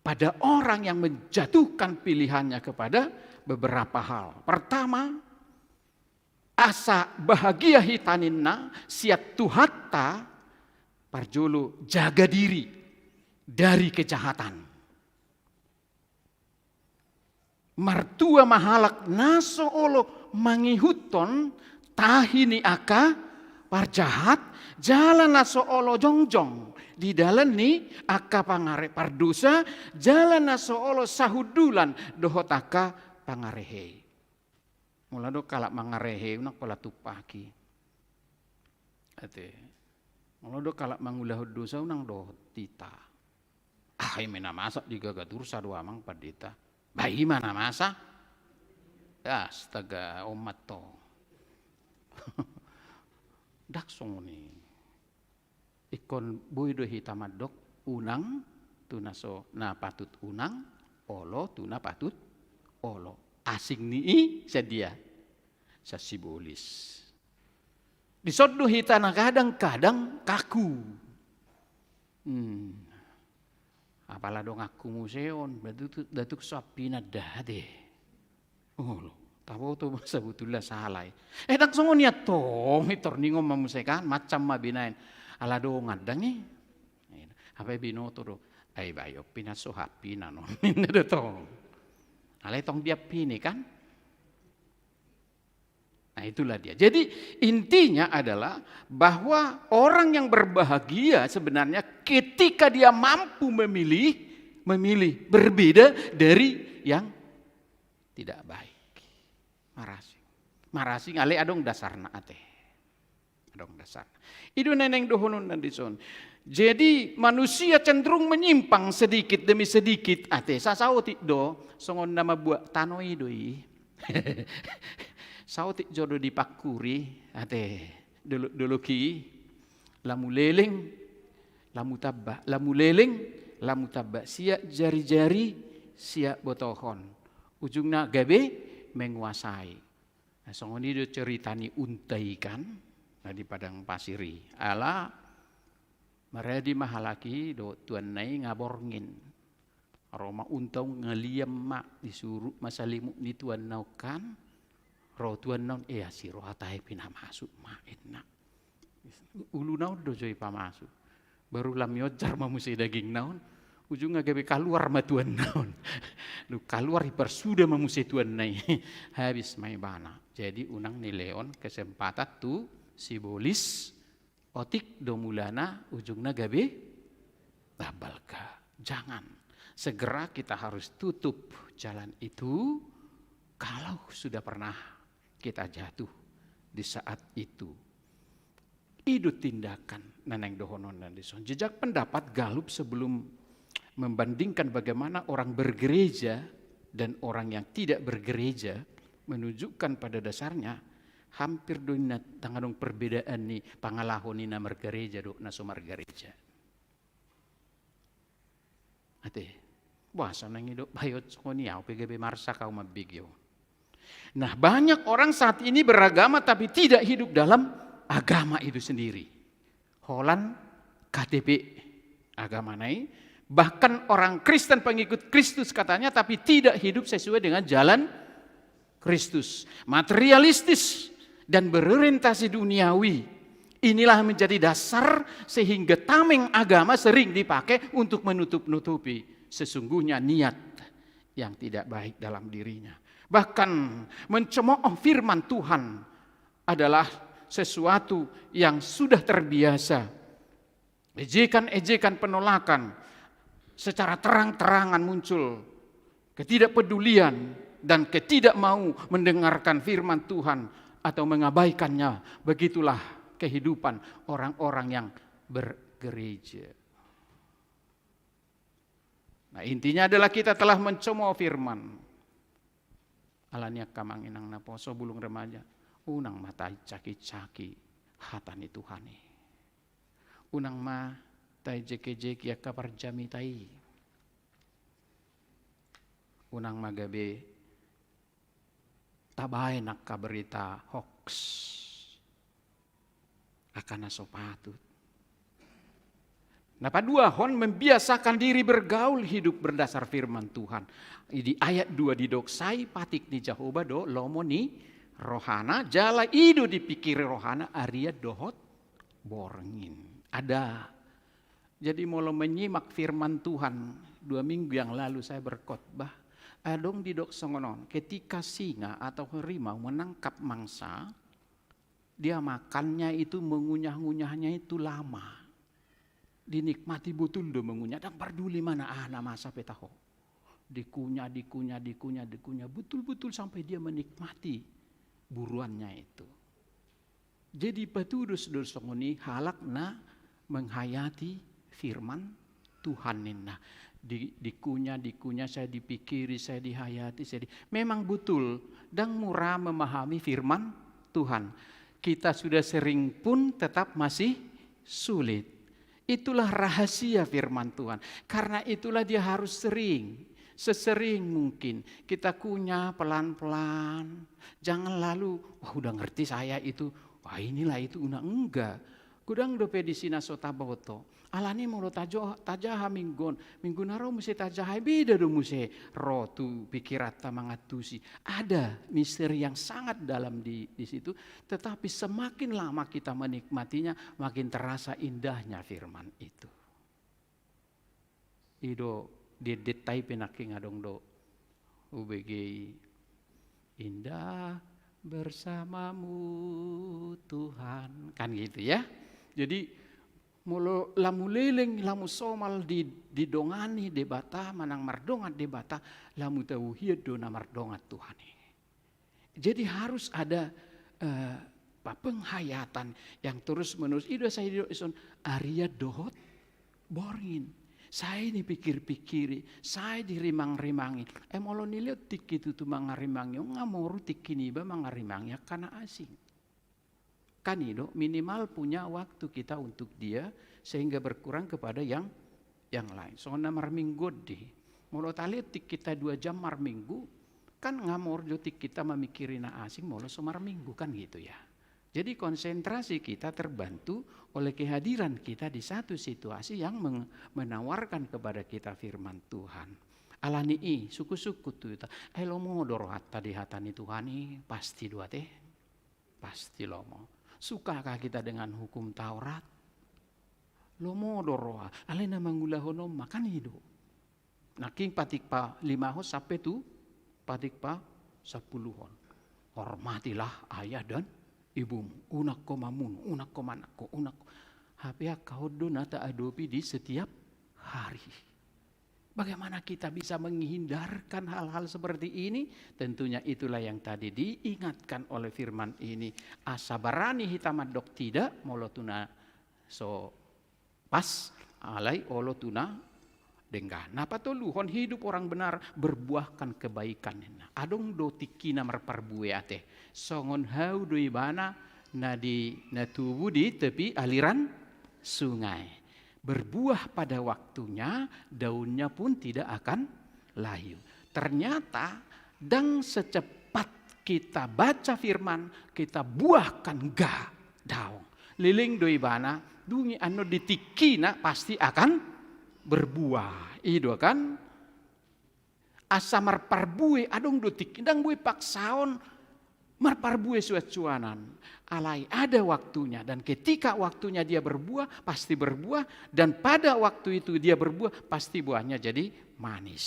pada orang yang menjatuhkan pilihannya kepada beberapa hal. Pertama, asa bahagia hita ninna sian Tuhanta, parjolo jaga diri dari kejahatan. Martua ma halak na so olo mangihuthon tahi ni angka parjahat, jala na so olo jongjong di dalan ni angka pangare pardosa, jala na so olo sahundulan dohot angka pangarehe i. Molo adong halak mangarehe i, unang pola tumpaki. Ate. Molo adong halak mangulahon dosa, unang dohot hita. Ah, i ma na masa di Gagatursa do amang pandita. Ba i ma na masa. Astaga, on ma antong. Ndang songon i. Ingkon boi do hita mandok unang tu na so, na patut unang, olo tu na patut olo. Asing ni i sian dia? Sian sibolis. Dison do hita na kadang-kadang kaku. Hmm. Apala donganku muse on, datuk, datuk so ampina da ate. Olo, taboto ma sabutulna sala i. Eh, ndang songon i antong, pintor ningon ma muse kan, macam ma binaen. Ala dongan ndang i. Hape binoto do. Ai ba i on pe na so ampina on, ninna do tong. Alai tong diampini kan? Nah, itulah dia. Jadi, intinya adalah bahwa orang yang berbahagia sebenarnya ketika dia mampu memilih, memilih berbeda dari yang tidak baik. Marasing. Marasing alai adong dasarna ate. Adong dasarna. I do na naeng dohononna dison. Jadi manusia cenderung menyimpang sedikit demi sedikit ate. Sa-, saotik do, songon na mambuat tano i do i. Saotik jo do dipangkuri ate. Dolok-dolok i, lamu leleng, lamu tamba, lamu leleng, lamu tamba. Siat jari-jari, siat botohon. Ujungna gabe menguasai. Nah, songon i do cerita ni unta i kan, na di padang pasir i. Ala maradi ma halak i dohot tuanna i nga borngin. Ro ma unta on nga liam ma, disurut ma salimut ni tuanna on kan. Ro tuanna on, "Eh, asi roha tahe pe na masuk ma," inna. Uluna on do jo i pamasuk. Baru lam ionjar ma muse dagingna on. Ujungna gabe kaluar ma tuanna on. Dung kaluar, iparsuda ma muse tuanna i. Habis ma ibana. Jadi unang nileon kesempatan tu sibolis, otik do mulana, ujungna gabe balga. Jangan. Segera kita harus tutup jalan itu kalau sudah pernah kita jatuh di saat itu. I do tindakan na naeng dohononna dison. Jejak pendapat Gallup sebelum membandingkan bagaimana orang bergereja dan orang yang tidak bergereja menunjukkan pada dasarnya hampir do inna ndang adong perbedaan ni pangalaho ni na margereja dohot na so margereja. Ate, boasa nang i do, bayo songon i, au pe gabe marsak au mambege on. Nah, banyak orang saat ini beragama tapi tidak hidup dalam agama itu sendiri. Holan K T P agamana i, bahkan orang Kristen pengikut Kristus katanya, tapi tidak hidup sesuai dengan jalan Kristus, materialistis, dan berorientasi duniawi. Inilah yang menjadi dasar sehingga tameng agama sering dipakai untuk menutup-nutupi sesungguhnya niat yang tidak baik dalam dirinya. Bahkan mencemooh firman Tuhan adalah sesuatu yang sudah terbiasa. Ejekan-ejekan penolakan secara terang-terangan muncul, ketidakpedulian dan ketidakmau mendengarkan firman Tuhan atau mengabaikannya. Begitulah kehidupan orang-orang yang bergereja. Nah, intinya adalah kita telah mencemooh firman. Alani i angka amang inang naposo, bulung remaja, unang ma taicaki-caki hata ni Tuhan i. Unang ma taejek-ejeki angka parjamita i. Unang ma gabe tabaen angka berita hoax, angka na so patut. Na paduahon, membiasakan diri bergaul hidup berdasar firman Tuhan. Di ayat dua didok, sai patik ni Jahowa do lomo ni rohana, jala i do dipikiri rohana arian dohot borngin. Ada. Jadi molo menyimak firman Tuhan, dua minggu yang lalu saya berkhotbah, adong didok songon on, ketika singa atau harimau menangkap mangsa, dia makannya itu, mengunyah-ngunyahnya itu lama. Dinikmati betul do mengunyah, ndang parduli ma na aha na masa pe taho. Dikunyah, dikunyah, dikunyah, dikunyah, betul-betul sampai dia menikmati buruannya itu. Jadi patudos do songon i halak na menghayati firman Tuhan ninna. Di, dikunyah, dikunyah, sai dipikiri, sai dihayati, sai di-, memang betul, ndang mura memahami firman Tuhan. Kita sudah sering pun tetap masih sulit. Itulah rahasia firman Tuhan. Karena itulah dia harus sering, sesering mungkin. Kita kunyah pelan-pelan. Jangan lalu, "Wah, udah ngerti saya itu. Wah, inilah itu," unang, enggak. Godang dope disi na so taboto. Alani molo tajo-, tajaha minggu on, minggu na ro muse tajaha, beda do muse ro tu pikiranta mangantusi. Ada misteri yang sangat dalam di, di situ, tetapi semakin lama kita menikmatinya, makin terasa indahnya firman itu. I do di endenta i pe nangkin adong do hubege i, indah Bersamamu Tuhan. Kan gitu ya. Jadi molo lamu leleng, lamu somal di, didongani Debata, manang mardongan Debata, lamu tau hian do na mardongan Tuhan i. Jadi harus ada eh, apa, penghayatan yang terus menerus. I do asa didok dison, arian dohot borngin. Sai dipikir-pikiri, sai dirimang-rimangi. Eh, molo nilehon tingki tutu mangarimangi on, nga moru tingki niba mangarimangi angka na asing. Kan i do, minimal punya waktu kita untuk dia, sehingga berkurang kepada yang yang lain. Songon na marminggu on di. Molo talehon tingkita dua jam marminggu, kan nga moru jo tingkita mamikiri na asing molo so marminggu, kan gitu ya. Jadi konsentrasi kita terbantu oleh kehadiran kita di satu situasi yang meng- menawarkan kepada kita firman Tuhan. Alani i, sungkun-sungkun tu hita, ai lomo do rohanta di hata ni Tuhan i? Pasti do ate. Pasti lomo. Sukakah kita dengan hukum Taurat? Lomo do roha. Alai na mangulahon on ma, kan i do. Nangkin patik palimahon sampe tu patik pasampuluhon. Hormatilah ayah dan ibumu. Unang ho mamunu, unang ho manangko, unang ho. Hape angka on do na taadopi di setiap hari. Bagaimana kita bisa menghindarkan hal-hal seperti ini? Tentunya itulah yang tadi diingatkan oleh firman ini. Asa barani hita mandok tidak, molo tu na so pas, alai olo tu na denggan. Na patoluhon, hidup orang benar berbuahkan kebaikan ninna. Adong do tingkina marparbue ate. Songon hau do ibana na di, na tubu di tepi aliran sungai. Berbuah pada waktunya, daunnya pun tidak akan layu. Ternyata, dang secepat kita baca firman, kita buahkan, ga, daong. Leleng do ibana, dung i annon di tingkina pasti akan berbuah. I do kan? Asa marparbue, adong do tingki, dang boi paksaon marparbue suan-suanan. Alai ada waktunya, dan ketika waktunya dia berbuah, pasti berbuah, dan pada waktu itu dia berbuah, pasti buahnya jadi manis.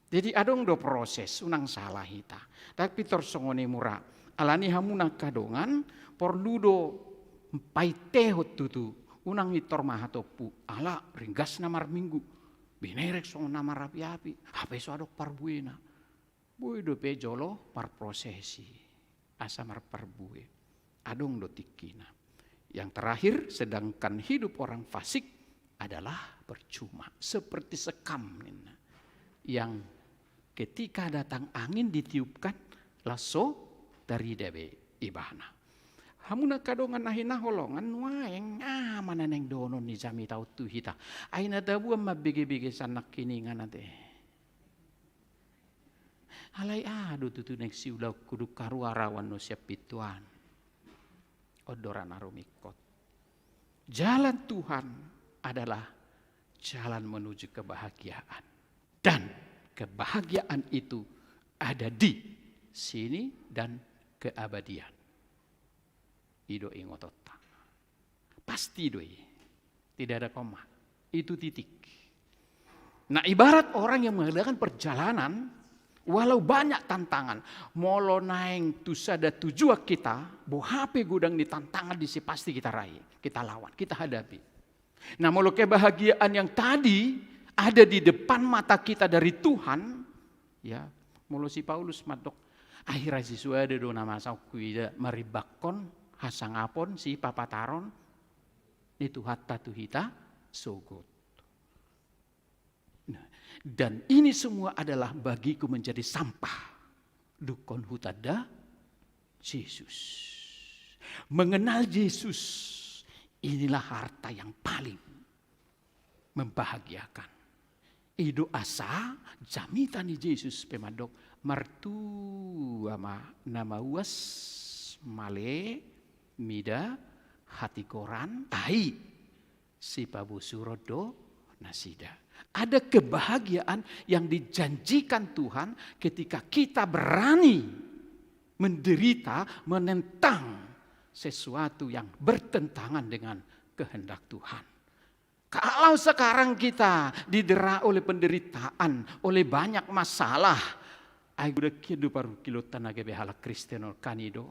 Jadi adong do proses, unang sala hita. Tapi tor songon i mura, alani hamu na angka dongan, porlu do paintehon tutu, unang i tor mahatompu, ala ringgas na marminggu, binerek songon na marapi-api, hape so adong parbuena. Boi dope jolo marprosesi, asa marparbue. Adong do tingkina. Yang terakhir, sedangkan hidup orang fasik adalah percuma, seperti sekam ninna. Yang ketika datang angin ditiupkan, langsung tarida be ibana. Hamu na angka dongan na hinaholongan, nuaeng aha ma na naeng dohonon ni jamita on tu hita? Ai na tabuan mambege-bege sian nangkiningan ate. Alai aha do tutu naeng siulahonku dung haru haraoan on sian pintu an? On do ra na rumingkot. Jalan Tuhan adalah jalan menuju kebahagiaan. Dan kebahagiaan itu ada di sini dan keabadian. I do ingotonta. Pasti do i. Tidak ada koma. Itu titik. Nah, ibarat orang yang mengadakan perjalanan, walau banyak tantangan, molo naeng tu sada tujuan hita, boha pe godang ni tantangan disi pasti kita raih, kita lawan, kita hadapi. Nah, molo kebahagiaan yang tadi ada di depan mata kita dari Tuhan, ya, molo si Paulus mandok, ai ra sisuada do na masa on huida marimbangkon hasangapon, sipapataron ni Tuhanta tu hita sogot. Nah, dan ini semua adalah bagiku menjadi sampah. Dungkon hutanda Jesus. Mengenal Yesus, inilah harta yang paling membahagiakan. I do asa jamita ni Jesus pe mandok, martua ma na mauas male mida hatigoran, ai sipabosuron do nasida. Ada kebahagiaan yang dijanjikan Tuhan ketika kita berani menderita, menentang sesuatu yang bertentangan dengan kehendak Tuhan. Kalau sekarang kita didera oleh penderitaan, oleh banyak masalah, Ai godang hian do parungkilonta na gabe halak Kristen on, kan i do.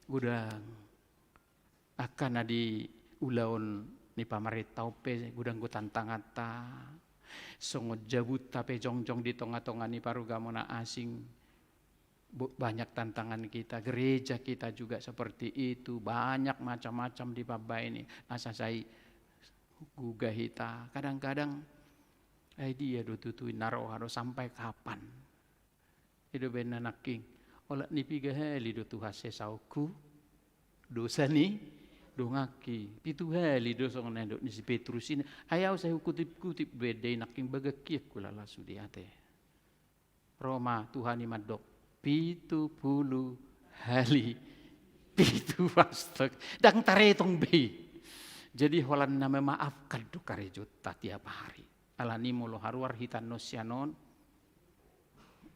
Godang angka na di ulaon ni pamarenta on pe godang do tantanganta. Songon jabunta pe jongjong di tonga-tonga ni parugamo na asing. Bo-, banyak tantangan kita, gereja kita juga seperti itu, banyak macam-macam dipambaen i, asa sai gugah hita. Kadang-kadang, ai dia do tutu i na roha do, sampai kapan? I do baenna nangkin, olat ni piga hali do Tuhan sesaonku dosa ni donganki? Pitu hali do songon na nidok ni si Petrus i. Ai au sai hukutip-kutip do ende i nangkin, bagan hian hulala sude ate. Ro ma Tuhan i mandok, pitu pulu hali pitu, astag, ndang taretong be i. Jadi holan na memaafkan do karejonta tiap hari. Alani molo haruar hita annon sian on,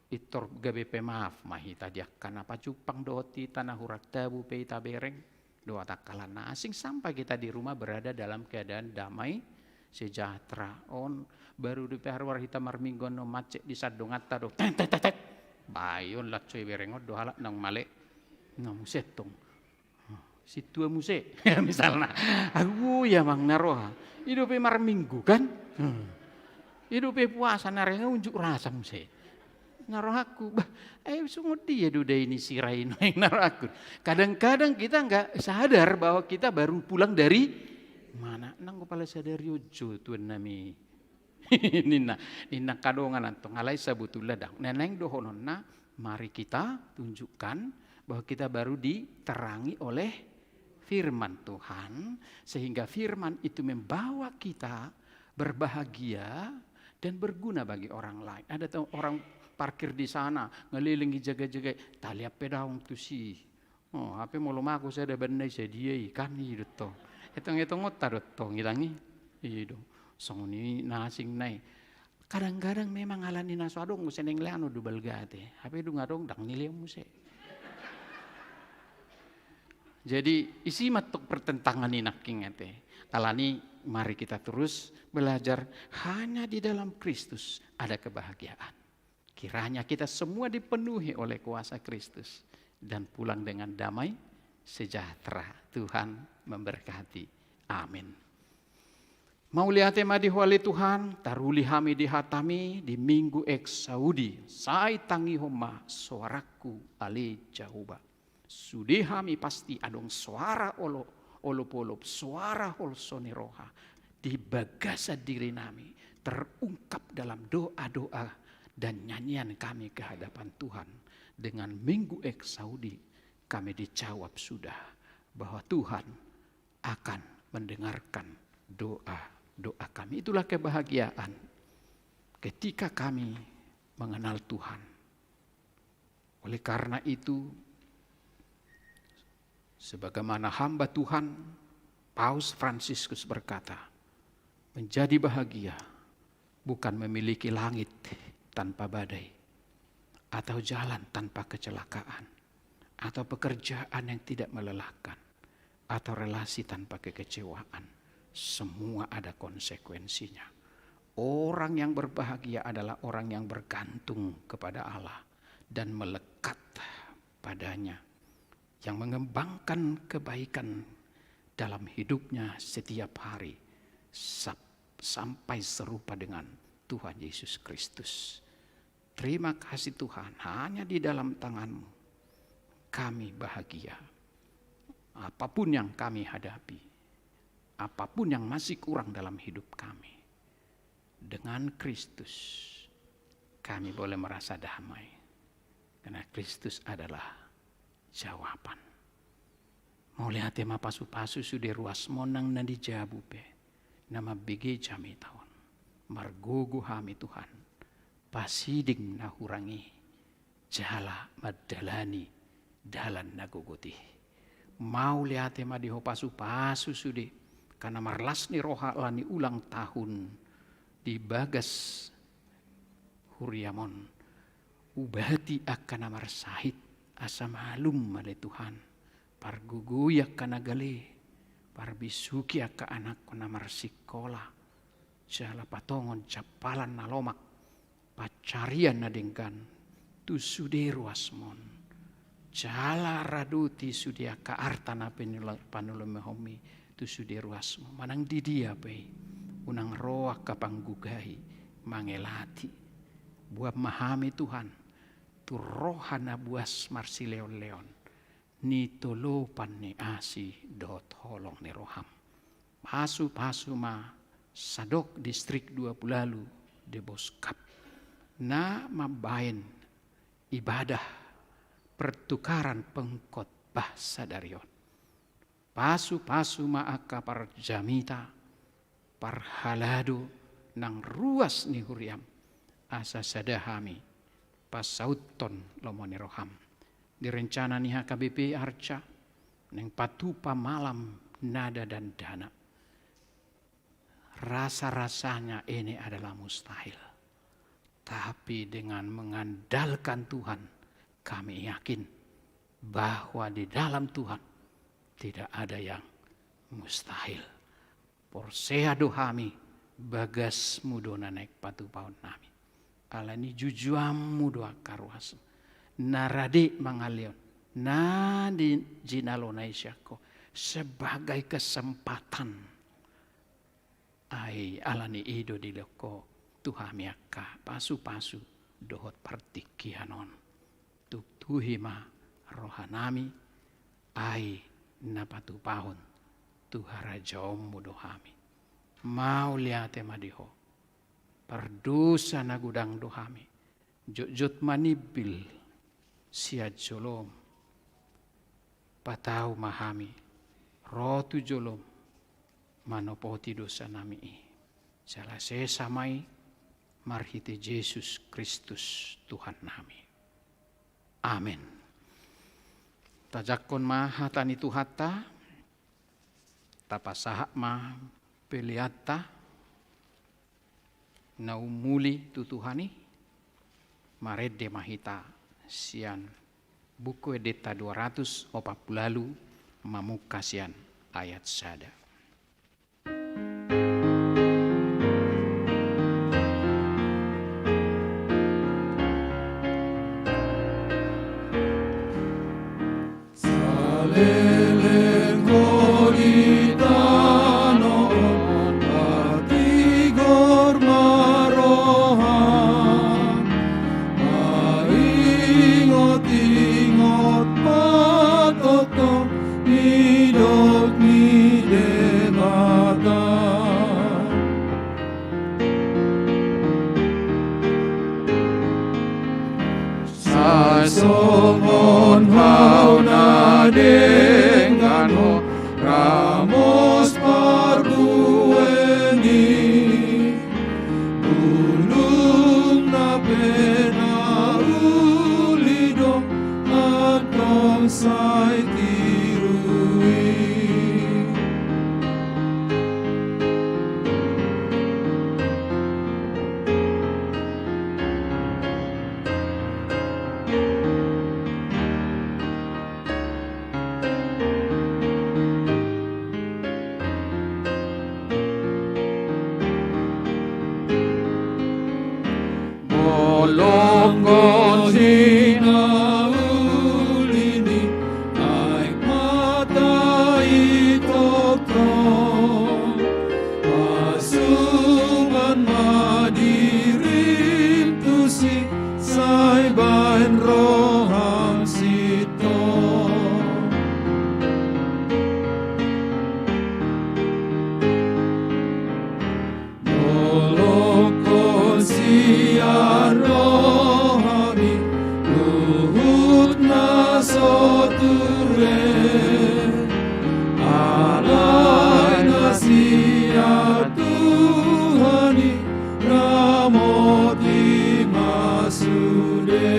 pintor gabe pemaaf ma hita di angka na pajumpang dohot hita, na hurang tabu pe hita bereng dohot angka na asing, sampai kita di rumah berada dalam keadaan damai sejahtera. On baru dope haruar hita marminggu annon, mansai di sandonganta do, tet, tet, tet, tet. Bah, i on lansai bereng on do halak naung male, naung muse tong. Sintua muse, misalna. Agu ia mang na roha. I dope marminggu kan? Hmm. I dope puasa na reng unjuk rasa muse. Na rohangku, bah, eh, songon dia do dai ni sira i nuaeng, na rohangku. Kadang-kadang kita nggak sadar bahwa kita baru pulang dari mana. Nang pala sadari on jo tuan nami. Ninna, ninna angka dongan antong, alai sabotulna ndang. Nah, naeng dohononna, mari kita tunjukkan bahwa kita baru diterangi oleh firman Tuhan, sehingga firman itu membawa kita berbahagia dan berguna bagi orang lain. Ada tong orang parkir di sana, ngelilingin, jaga-jaga, talian pe daong tusi. Oh, hape molo mago sada banna i, sadia i, kan i do tong. Etong-etongonta do tong i, tangi. I do. Songon i na asing nai. Kadang-kadang memang alani na so adong muse naeng lehonon do balga ate. Hape dung adong ndang nilean muse. Jadi, isi ma tong pertentangan i nangkin ate. Alani mari kita terus belajar, hanya di dalam Kristus ada kebahagiaan. Kiranya kita semua dipenuhi oleh kuasa Kristus dan pulang dengan damai sejahtera. Tuhan memberkati. Amin. Mauliate ma di Ho ale Tuhan, taruli hami di hataMi di Minggu Exaudi, sai tangihon ma soarangku ale Jahowa. Sude hami pasti adong soara olo-, olop-olop, soara holso ni roha di bagasan dirinami, terungkap dalam doa-doa dan nyanyian kami ke hadapan Tuhan. Dengan Minggu Exaudi kami dijawab sudah bahwa Tuhan akan mendengarkan doa-doa kami. Itulah kebahagiaan ketika kami mengenal Tuhan. Oleh karena itu, sebagaimana hamba Tuhan, Paus Fransiskus berkata, menjadi bahagia bukan memiliki langit tanpa badai, atau jalan tanpa kecelakaan, atau pekerjaan yang tidak melelahkan, atau relasi tanpa kekecewaan. Semua ada konsekuensinya. Orang yang berbahagia adalah orang yang bergantung kepada Allah dan melekat pada-Nya, yang mengembangkan kebaikan dalam hidupnya setiap hari, sap-, sampai serupa dengan Tuhan Yesus Kristus. Terima kasih Tuhan, hanya di dalam tangan-Mu kami bahagia. Apapun yang kami hadapi, apapun yang masih kurang dalam hidup kami, dengan Kristus kami boleh merasa damai. Karena Kristus adalah jawaban. Mauliate ma pasu-pasu sude ruas monang na di jabu pe, na mambege jamita on. Margogo hami Tuhan, pasiding na hurang i, jala mandalani dalan na gogot i. Mauliate ma di Ho pasu-pasu sude, angka na marlas ni roha alani ulang tahun di bagas huriaM on. Ubati angka na marsahit asa malum ale Tuhan. Pargogoi angka na gale, parbisuhi angka anakko na marsikola, jala patongon jampalan na lomak, pansarian na denggan, tu sude ruasmon. Jala radoti sude angka arta na panula-, panulumehonmi tu sude ruasmon. Manang di dia pe i, unang ro angka panggugai mangelati. Buat ma hami Tuhan, tu roha na buas marsileonleon, nitolopan ni asi dohot holong ni roham. Pasupasu ma sadok distrik dua pulu ualu Deboskap na mambaen ibadah pertukaran pengkhotbah sadari on. Pasupasu ma angka parjamita, parhalado nang ruas ni huriam, asa sada hami pasauthon lomo ni roham. Di rencana ni H K B P Arca, naeng patupa malam nada dandana. Rasa-rasanya ini adalah mustahil. Tapi dengan mengandalkan Tuhan, kami yakin bahwa di dalam Tuhan tidak ada yang mustahil. Porsea do hami, bagasmu do na naeng patupahon nami. Alani jujuanmu do angka ruas na rade mangalehon, na di jinalona i sian Ho sebagai kesempatan. Ai alani i do dilehon Ho tu hami angka pasupasu dohot partingkian on. Tuktuhi ma rohanami, ai na patupahon tu harajaonmu do hami. Mauliate ma di Ho. Pardosa na godang do hami, jotjot manimbil sian jolom. Patau ma hami ro tu jolom manopoti dosanami i. Jala sesa ma i marhite Jesus Kristus Tuhannami. Amen. Tajangkon ma hata ni Tuhanta, tapasahat ma peleanta na umuli tu Tuhan i. Marende ma hita sian Buku Endenta dua ratus opat pulu ualu, mamungka sian ayat sada. Saleleng ho di tano on, patigor ma roham, maingotingot ma tongtong nidok ni Debata. Sai songon hau na denggan ho, ramos parbue ni bulungna pe na uli do, antong sai tiru i. Bolongkon hinauli ni aek mata i tongtong. Pasuman ma dirim tusi, sai baen roham sintong. Bolongkon sian rohami luhut na so ture, alai na sian Tuhan i, ramoti ma sude.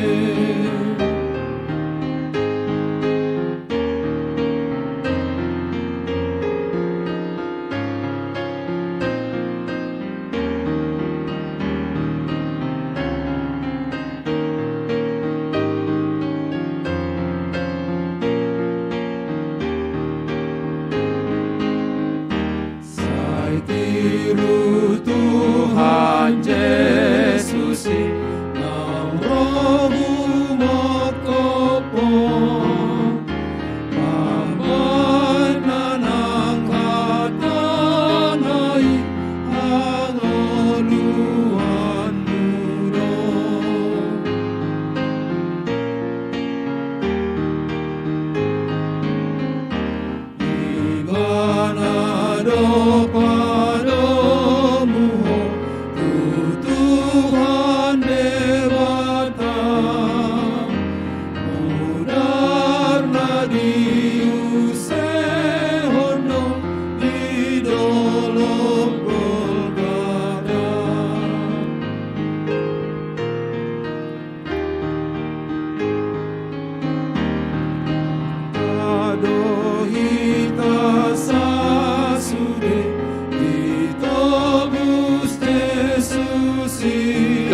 Sai tiru Tuhan Jesus i, naung ro hu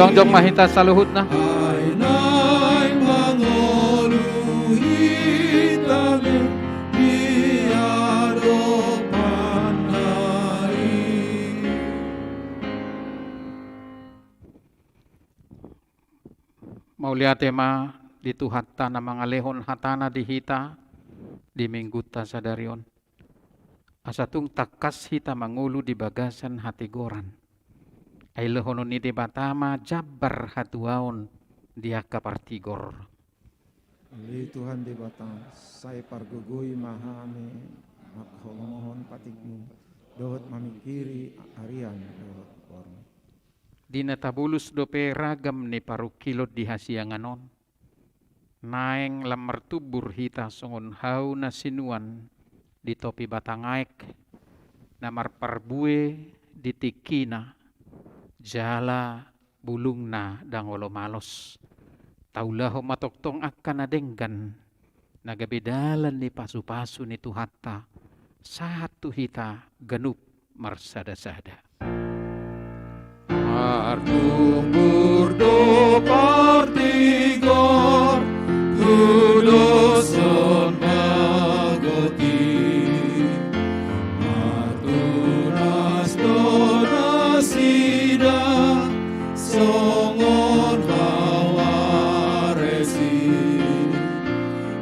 Jongjong ma hita saluhutna. Ai naeng mangolu hita di adopanna i. Mauliate ma di Tuhanta na mangalehon hatana di hita di minggunta sadari on. Asa tung tangkas hita mangolu di bagasan hatigoran. Ai lehonon ni Debata ma jambar hatuaon di angka partigor. Ale Tuhan Debata, sai pargogoi ma hami manghaholonghon patikmu dohot mamingkiri arian dohot borngin. Di na tabolus dope ragam ni parungkilon di hasiangan on, naeng lam martumbur hita songon hau na sinuan di topi batang aek, na marparbue di tingkina, jala bulungna ndang olo malos. Taulahon ma tongtong angka na denggan, na gabe dalan ni pasupasu ni Tuhanta, sahat tu hita ganup marsadasada. Martumbur do partigor, udoson bagot i, martunas do nasida, songon hau ares i,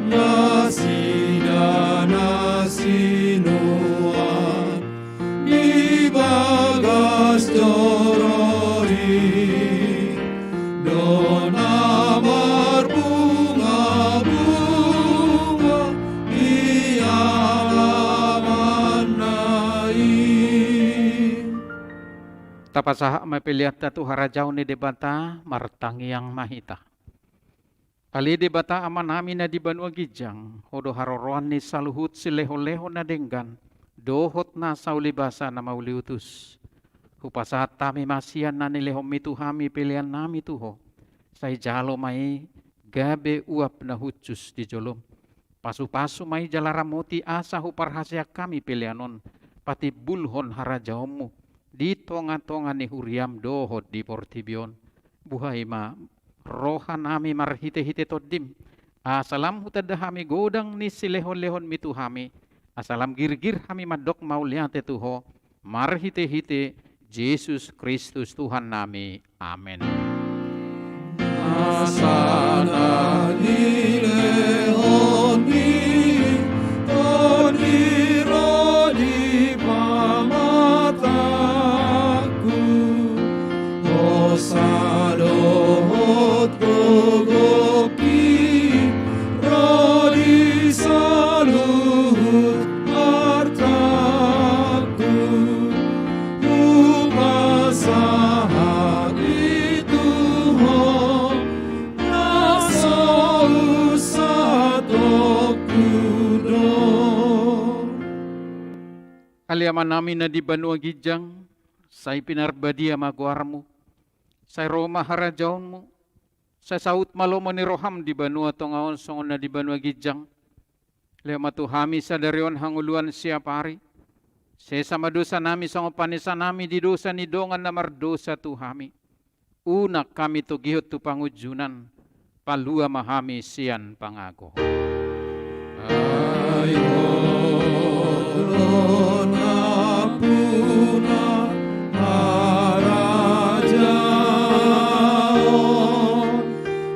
nasida na sinuan di bagas joro i, do na marbungabunga di alamanna i. Tapasahat ma peleanta tu harajaon ni Debata, martangiang ma hita. Ale Debata Amanami na di banua ginjang, Ho do haroroan ni saluhut silehonlehon na denggan dohot na saulibasa na mauliutus. Hupasahat hami ma sian na nilehonMi tu hami peleannami tu Ho. Sai jalo ma i gabe uap na hushus di joloM. Pasupasu ma i jala ramoti asa huparhaseang hami pelean on patimbulhon harajaonMu di tongatonga ni huriaM dohot di portibi on. Buhai ma rohanami marhitehite TondiM, asa lam hutanda hami godang ni silehonlehonMi tu hami, asa lam girgir hami mandok mauliate tu Ho, marhitehite Jesus Kristus Tuhannami. Amen. Asa na nilehonMi Tondi ro di pamatangku, hosa dohot gogongki ro di saluhut artangku. Hupasahat i tu Ho na so unsatongku do. Ale Amanami na di banua ginjang, sai pinarbadia ma goarMu, sai ro ma harajaonMu, sai saut ma lomo ni rohaM di banua tonga on songon na di banua ginjang. Lehon ma tu hami sadari on hangoluan siapari. Sesa ma dosanami songon panesanami di dosa ni dongan na mardosa tu hami. Unang hami togihon tu pangunjunan, palua ma hami sian pangago. Ai Ho do nampuna harajaon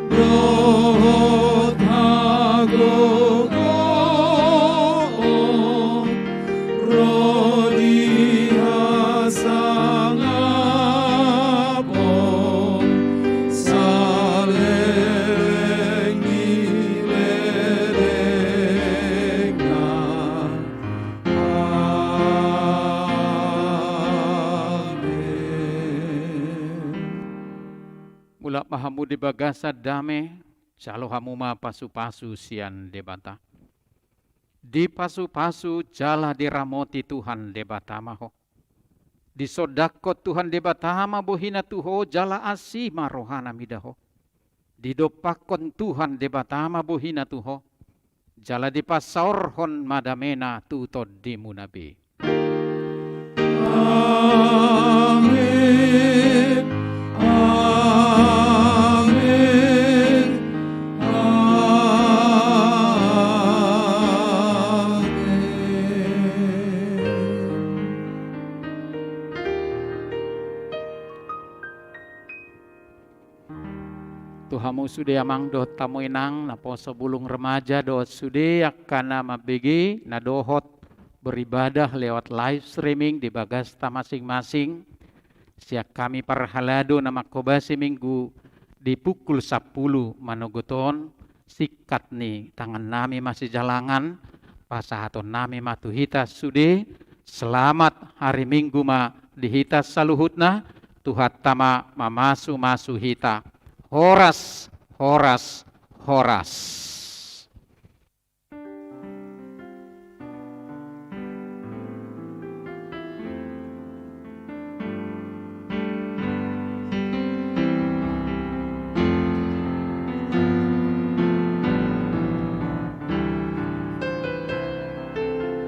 dohot hagogoon ro di hasangapon saleleng ni lelengna. Amen. Mulak ma hamu di bagasan dame, jalo hamu ma pasupasu sian Debata. Dipasupasu jala diramoti Tuhan Debata ma ho. Disondangkon Tuhan Debata ma bohina tu ho jala asi ma rohana mida ho. Didompakkon Tuhan Debata ma bohina tu ho jala dipasaorhon ma damena tu tondimuna be. Amen. Amen. Tu hamu sude amang dohot hamu inang, naposo bulung remaja dohot sude angka na mambege, na dohot beribadah lewat live streaming di bagasta masing-masing. Sian hami parhalado na manghobasi Minggu di pukul sampulu manogot on, singkat ni tangannami masijalangan, pasahatonnami ma tu hita sude, selamat hari Minggu ma di hita saluhutna, Tuhanta ma mamasu-masu hita. Horas, horas, horas.